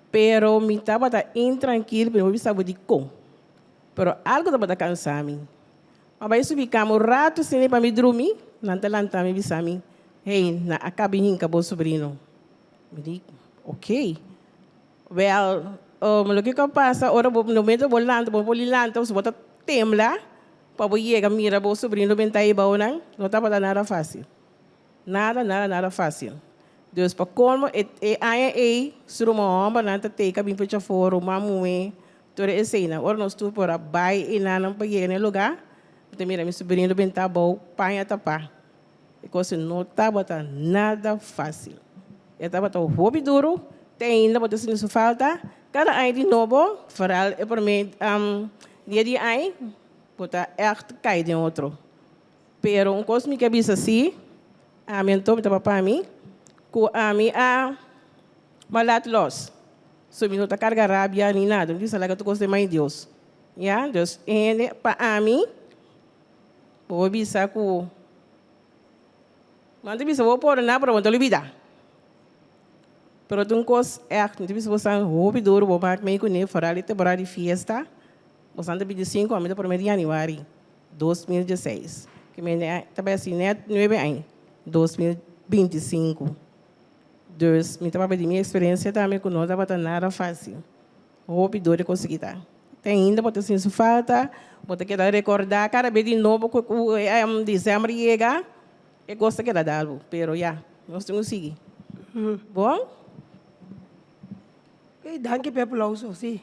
pero mi tabata intrankil, mi no por bisa bo dicon. Pero algo tabata cansa mi. Ma bai subi cama un rato asina pa mi drumi, nan ta lanta mi bisa mi, Hey, nan a caba hinca bo sobrino. Mi di, Ok. Wel, loke cu a pasa ora bo, no momento bo lanta, bo por lanta, bo ta tembla pa bo yega mira bo sobrino benta ahibao nan, no tabata nada facil. Nada, nada, nada facil. Dus pa colmo e e aña ey su ruman hombernan ta teka bin fecha for, ruman muhe, tur eseynan. Ora nos tur por a bay eynan pa yega na e lugar, mi ta mira mi sobrino benta abou, paña tapa. E cos no tabata nada facil. E tabata hopi duro, te ainda bo ta sinti su falta. Cada aña di nobo, vooral e prome dia di aña, bo ta echt cay den otro. Pero un kos mi ke bisa si, ami anto mi ta papá mi, ku ami a malat los. So mi no ta karga rabia ni nada. Mi bisa laga tur kos den man di Dios. Ya, dus e hende pa ami, bo por bisa ku, nan ta bisa bo pordoná pero bo no ta olbida. Pero ta un kos ègt, mi ta bisa bo san hopi duru bo mak mei kuné foral e temporada di fiesta, bo san ta 25, ami ta promé di yanüari. 2016. Ke mende ta bai hasi net nuebe aña. 2025. Dus mi ta papia di mi eksperensia tambe ku no tabata nada fásil. Hopi dor di konsegui ta. Te ainda bo ta sinti su falta, bo ta keda rekordá kada bes di nobo ku desèmber yega, e kos ta keda dal bo. Pero ya, nos tin ku sigui. Bon? Oké, danki pa e aplauso, sí.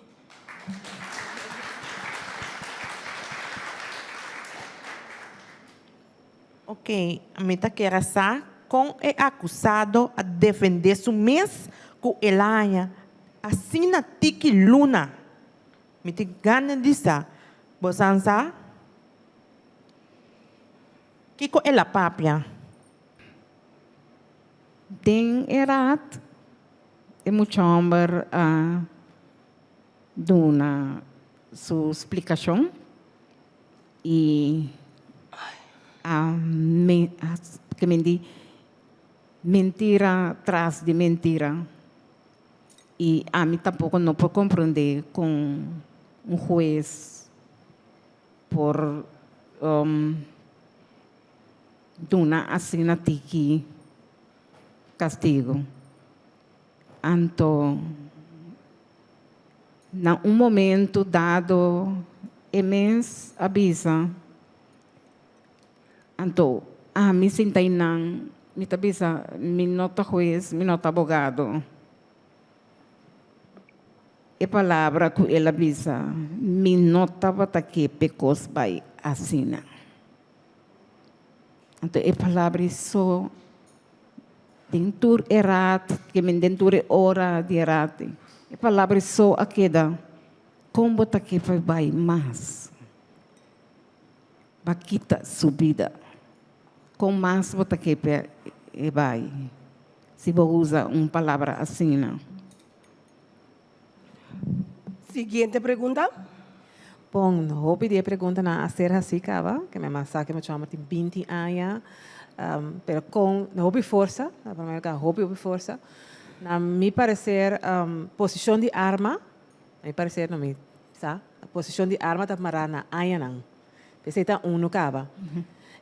Oké, mi ta kere sa kon e akusado a defendé su mes ku el a haña asina tiki luna. Mi tin gana di sa. Bosan sa kiko el a papia? Den e rat e mucha hòmber a duna su splikashon. I a ke men di mentira tras di mentira. I ami tampoko no por komprondé kon un hues por duna asina tiki kastigu. Anto na un momento dado e mes a bisa, Anto ami sinta einan, mi ta bisa, mi no ta hues, mi no ta abogado. E palabra ku el a bisa, mi no tabata ke p'e kos bai asina. Anto e palabra ei so Den tur e rat, ke men den tur e ora di e rat, e palabra so a keda, Kon bo ta ke pa bai mas? Ba kita su bida. Kon mas bo ta ke pa e bai, si bo usa un palabra asina? Siguiente pregunta. Bon, hopi di e preguntanan a ser hasí kaba, ke mi a sa ke mucha hòmber tin 20 aña, pero kon, hopi forsa, na promé lugar hopi hopi forsa. Na mi pareser posishon di arma, na mi pareser no mi sa, posishon di arma ta mará na añanan, p'esei ta unu kaba.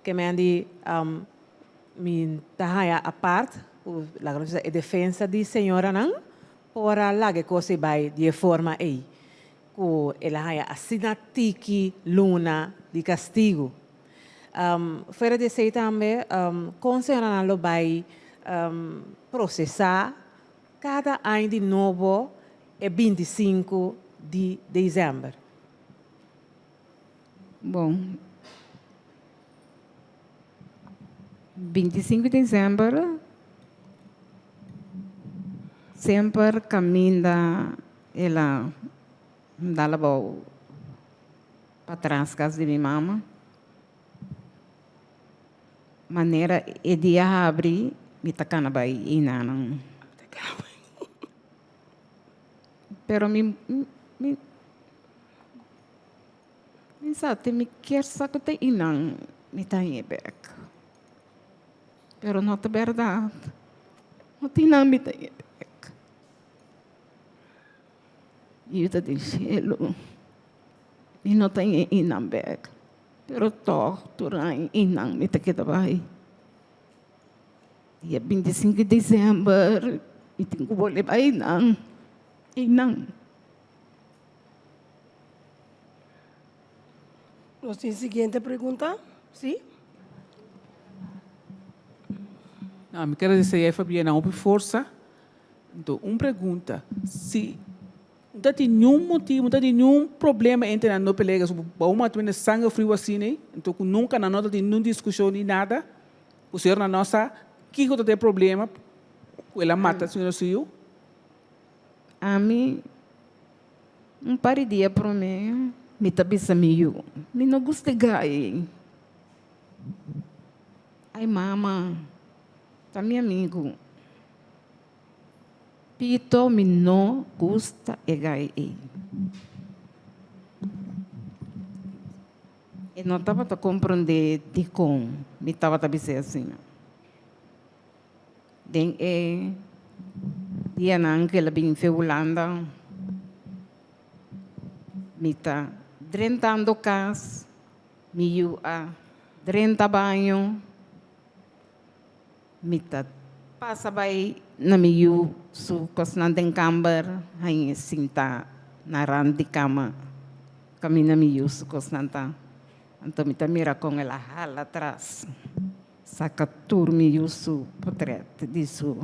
Ke men di mi ta haña apart ku laga nos bisa e defensa di señoranan Por a laga e kos ei bai di e forma ei, ku el a haña asina tiki luna di kastigu. Fuera di esei tambe, kon señoranan lo bai prosesá kada aña di nobo e 25 di desèmber? Bon, 25 di desèmber semper kaminda el a dal abou patras kas di mi mama. Manera e dia habri mi ta kana bai einanan. Pero mi mi Mi sa te mi kier sa ku ta inan mi ta hañ'é bèk. Pero no ta bèrdat. No ta inan mi ta hañ'é bèk. Yu ta den shelu. Mi no ta hañ'é inan bèk. Pero tòg tur aña inan mi ta keda bai. Dia 25 di desèmber mi tin ku bolbe bai inan. Inan. Nos tin siguiente pregunta. Sí. No, mi quiero desear Fabiana hopi forsa. Entonces, un pregunta. Si no ta tin niun motivo, no ta tin niun problema entre nan no pelea, so bo matrimonio sangre frio asina, entonces cu nunca nan no ta tin niun discusion ni nada, cu señora no sa kico ta e problema cu el a mata señora su yu? Ami un par di dia promé mi ta bisa mi yu, mi no gusta e gai ei. Ai mama, ta mi amigu. Pito mi no gusta e gai ei. E no tabata komprondé dikon mi tabata bis'é asina. Den e dianan ku el a bin fe Hulanda, mi ta drentando kas, mi yu a drenta baño. Mi ta pasa bai na mi yu su kosnan den kamber, hañ'é sinta na rand di kama kaminda mi yu su kosnan ta. Anto mi ta mira kon el a hala atras, saka tur mi yu su potret di su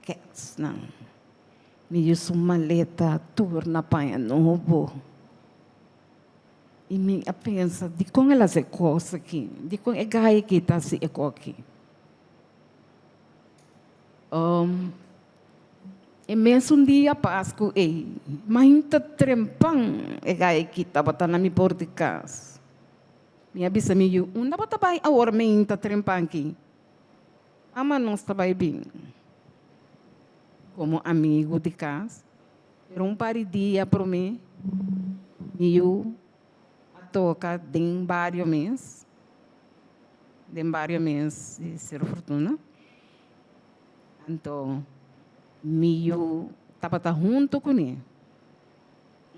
kètsnan, mi yu su maleta tur na paña nobo. I mi a pensa, Dikon el hasi e kos aki? Dikon e gai aki ta hasi e kos aki? E mesun dia Pasku ei, mainta trempan e gai aki tabata na mi por di kas. Mi a bisa mi yu, Unda bo ta bai awor mainta trempan aki? Mama nos ta bai bin komo amigu di kas. Pero un par di dia promé mi yu a toka den bario mes, den bario mes di Cerro Fortuna. Anto mi yu tabata huntu kuné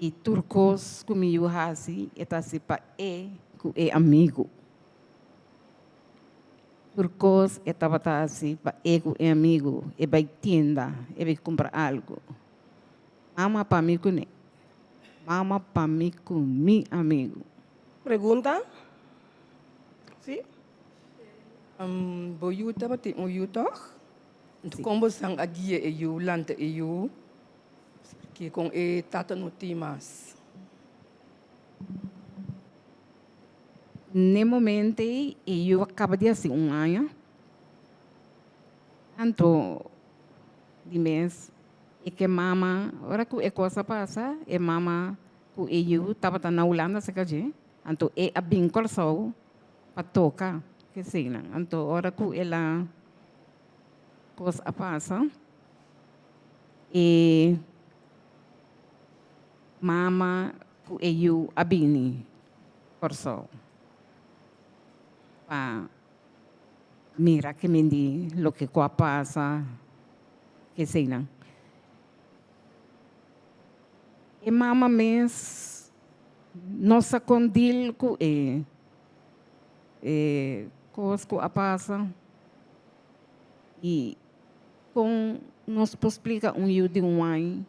i tur kos ku mi yu hasi e ta hasi pa e ku e amigu. Tur kos e tabata hasi pa e ku e amigu, e bai tienda, e bai kumpra algu. Mama pa mi kuné. Mama pa mi ku mi amigu. Pregunta? Si. Bo yu tabatin un yu tòg? Anto kon bo san a guia e yu, lanta e yu, ke kon e tata no tin mas? N'e momento ei e yu a kaba di hasi un aña. Anto di mes e ke mama, ora ku e kos a pasa, e mama ku e yu tabata na Hulanda serka dje, anto e a bin Kòrsou pa toka keseinan. Anto ora ku el a kos a pasa, e mama ku e yu a bini Kòrsou pa mira ke men di loke ku a pasa keseinan. E mama mes no sa kon dil ku e e kos ku a pasa i kon nos por splika un yu di un aña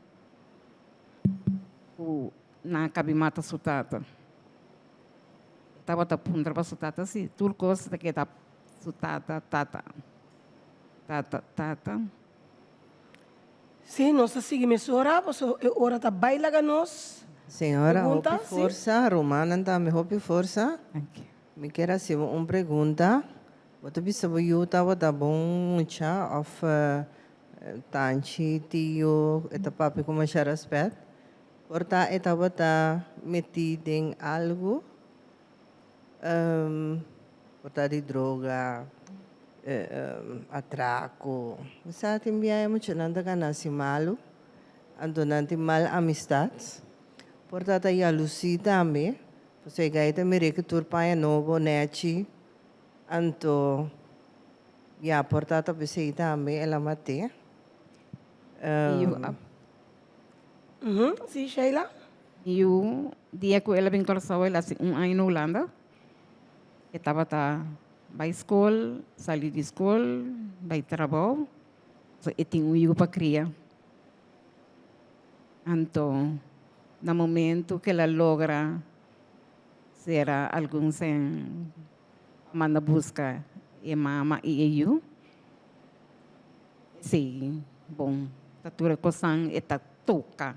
ku nan a kabi mata su tata. E tabata puntra pa su tata si tur kos ta keda su tata, tata, tata, tata. Sí, nos ta sigui mesora, pasobra e ora ta bai laga nos. Señora, Pregunta? hopi Sí. forsa, rumannan tambe hopi forsa. Mi kier hasi bo un pregunta. Bo ta bisa bo yu tabata bon mucha of Tanchi, tio, e ta papia ku masha rèspèt. Por ta e tabata metí den algu, por ta di droga, atrako. Bo sa tin biaha e muchanan ta gana hasi malu, anto nan tin mal amistat. Por ta ta yalusí tambe, pasobra e gai ta mir'é ku tur paña nobo, nèchi, anto. Ya, por ta ta p'esei tambe el a mat'é. Mi yu a. Sí, Sheila? Mi yu, dia ku el a bin Kòrsou el hasi un aña na Hulanda. E tabata bai skol, sali di skol, bai trabou. So e tin un yu pa kria. Anto na momento ku el a logra sera algun sèn. Manda buska e mama i e yu. Esei bon ta tur e kosan e ta toka.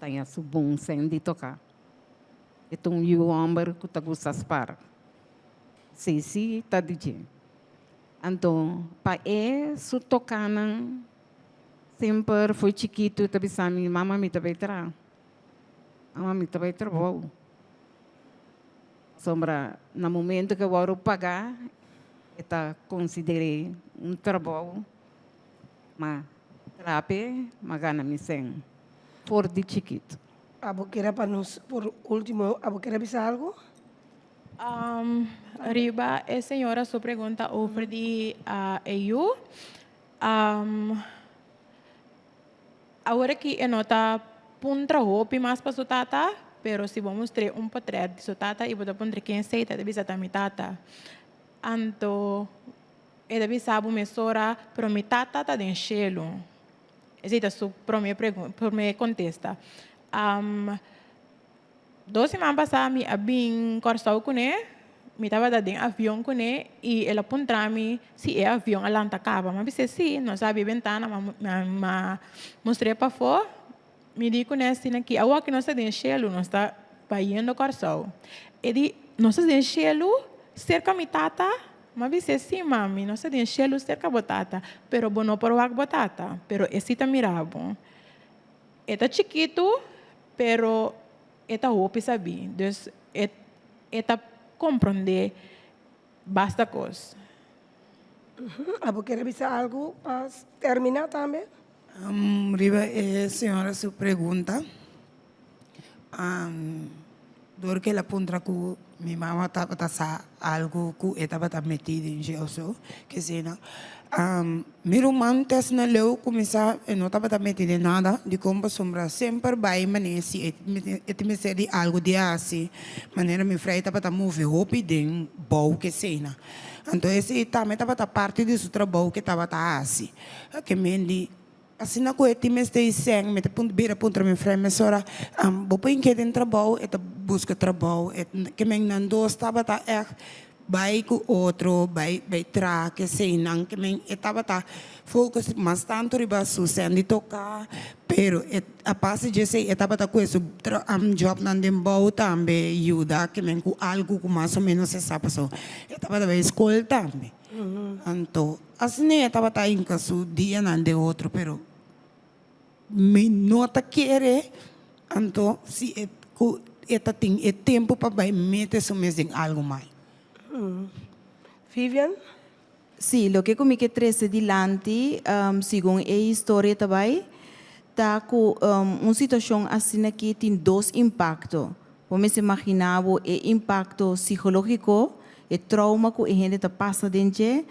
Ta ña su bon sen di toka. E ta un yu hòmber ku ta gusta spar. Esei si ta di dje. Anto pa e su tokanan semper foi chikitu ta bisa mi, mama mi ta bai traha. Mama mi ta bai trabou. Pasobra na momento ku e wòrdu pagá e ta konsider'é un trabou, ma trape ma gana mi sèn for di chikitu. Abo kere pa nos por ultimo abo kere bisa algu? Riba e señora su pregunta over di e yu. Awor aki e no ta puntra hopi mas pa su tata, pero si bo mustr'é un potret di su tata i bo ta puntr'é ken esei, ta ta bisa ta mi tata. Anto. E ta bisa bo mesora, pero mi tata ta den shelu. Esei ta su promé pregun, promé kontesta. Dos siman pasá mi a bin Kòrsou kuné, mi tabata den avion kuné i el a puntra mi si e avion a lanta kaba. Mi a bis'é sí, nos a habri bentana, mi a mustr'é pafó. Mi di kuné asina ki awor ki nos ta den shelu, nos ta bayendo Kòrsou. E di, Nos ta den shelu serka mi tata? Mi a bis'é, Sí, mami, nos ta den shelu serka bo tata, pero bo no por wak bo tata, pero e sí ta mira bo. E ta chikitu, pero e ta hopi sabí, dus e e ta komprondé basta kos. Abo kere bisa algu pa terminá tambe? Riba e señora su pregunta, dor ku el a puntra ku mi mama tabata sa algu ku e tabata metí den dje òf so, kesina. Mi ruman te asina leu kuminsá e no tabata metí den nada, dikon pasobra semper bai manera si e tin mester di algu di hasi, manera mi frei tabata move hopi den bou kesina. Anto esei tambe tabata parti di su trabou ku e tabata hasi. Ke men di, Asina ku e tin mester di sèn, mi ta bira puntra mi frei mesora, bo por ink'é den trabou? E ta buska trabou. E ke men nan dos tabata ègt bai ku otro, bai bai traha keseinan. Ke men e tabata focus mas tantu riba su sèn di toka, pero e aparte di esei e tabata ku e su jobnan den bou tambe yuda ke men ku algu ku mas o ménos e sa pasobra e tabata bai skol tambe. Anto asina e tabata hinka su dianan den otro, pero mi no ta kere anto si e ku e ta tin e tempu pa bai mete su mes den algu mal. Vivian? Sí, loke ku mi ke trese dilanti segun e historia ta bai ta ku un situashon asina aki tin dos impakto. Bo mester imaginá bo e impakto sikológiko, e trouma ku e hende ta pasa den dje,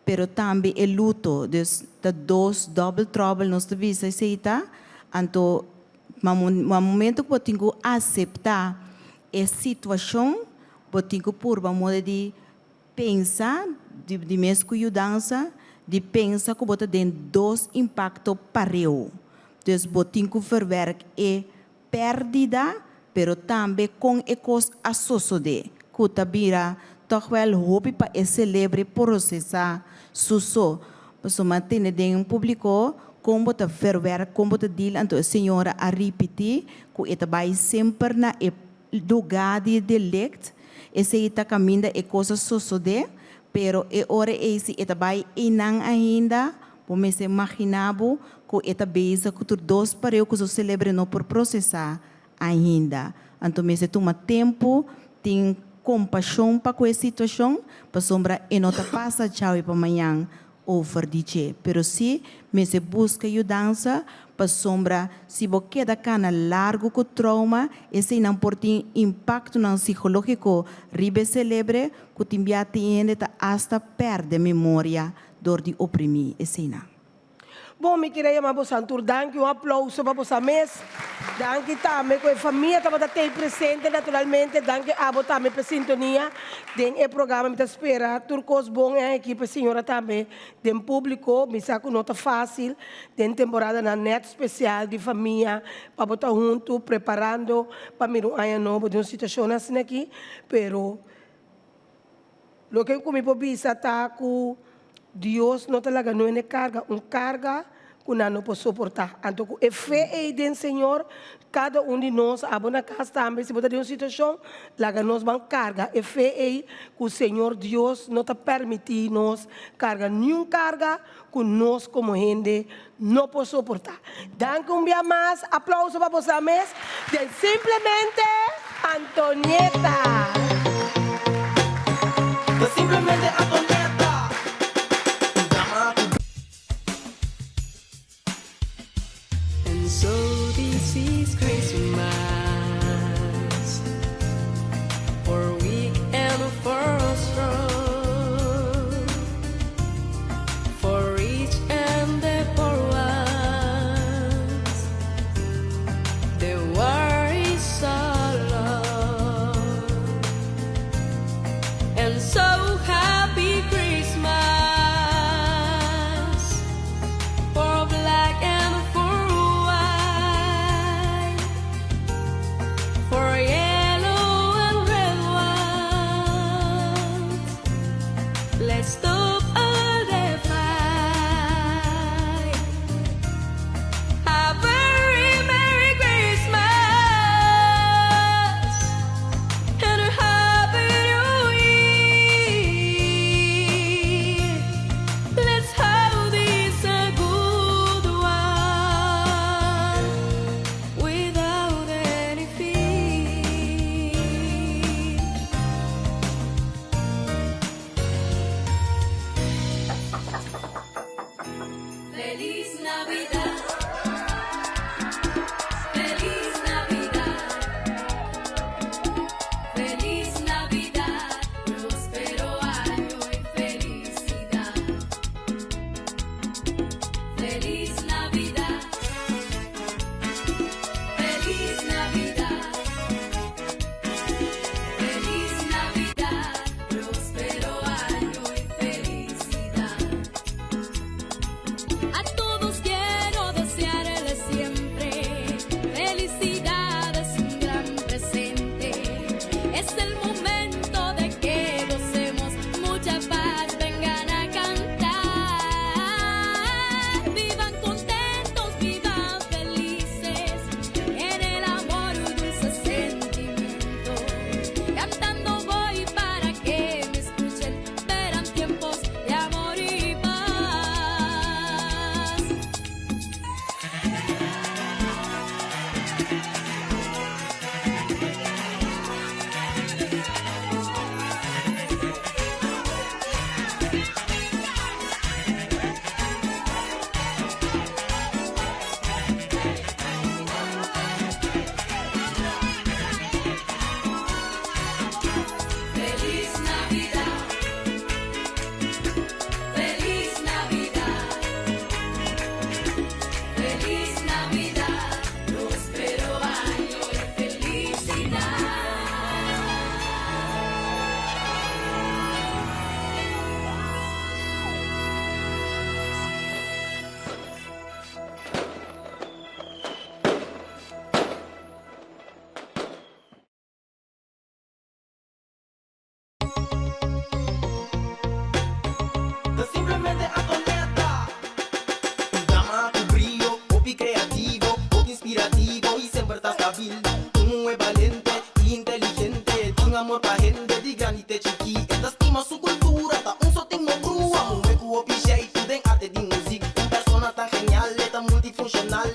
pero tambe e luto. Dus ta dos dòbel tròbel nos ta bisa esei ta. Anto na momento ku bo tin ku aseptá e situashon, bo tin ku purba moda di pensa, di mes ku yudansa, di pensa ku bo ta den dos impakto pareu. Dus bo tin ku verwerk e Pèrdida, pero tambe kon e kos a sosodé, ku ta bira tòg wèl hopi pa e selebre prosesá su so. Pasobra a tende den un públiko kon bo ta verwèrk, kon bo ta dil, anto e señora a ripití ku e ta bai semper na e lugá di e delikt, esei ta kaminda e kos a sosodé, pero e ora ei si e ta bai einan ainda, Bo mester maginá bo ku e ta bezig ku tur dos pareu ku su selebre no por prosesá ainda. Anto mester tuma tempu, tin kompashon pa ku e situashon, pasobra e no ta pasa djawe pa mañan over di dje. Pero sí mester buska yudansa, pasobra si bo keda kana largu ku trouma, eseinan por tin impaktonan sikológiko riba e selebre ku tin bia tin hende ta asta pèrdè memoria dor di oprimí eseinan. Bon, mi kere yama bosan tur danki, un aplouso pa bosan mes. Danki tambe ku e famia tabata tei presente naturalmente. Danki abo tambe pa e sintonia den e programa. Mi ta spera tur kos bon en ekipo e señora tambe den publico. Mi sa ku no ta fácil den temporadanan nèt spesial di famia pa bo ta huntu preparando pa mira un aña nobo den un situashon asina aki, pero. Loke ku mi por bisa ta ku Dios no ta laga nuende karga un karga ku nan no por soportá. Anto ku e fe ei den Señor, kada un di nos, abo na kas tambe, si bo ta den un situashon, laga nos ban karga e fe ei ku Señor Dios no ta permití nos karga niun karga ku nos komo hende no por soportá. Danki un bia mas, aplauso pa boso mes den Simplemente Antonieta. Ta simplemente Antonieta, un dama ku. And so this is Christmas For weak and for strong For rich and the poor ones The war is so long And so happy Christmas. Feliz Navidad. Feliz Navidad. Feliz Navidad. Prospero año y felicidad. Ta simplemente Antonieta. Un dama ku brio, hopi kreativo, hopi inspirativo i semper ta stabil. Un muhé balente i inteligente, tin amor pa hende di grandi te chikí. E ta stima su kultura, ta un sotin no brua. Muhé ku hopi sheitu den arte di muzik. Un persona tan genial, e ta multifunshonal.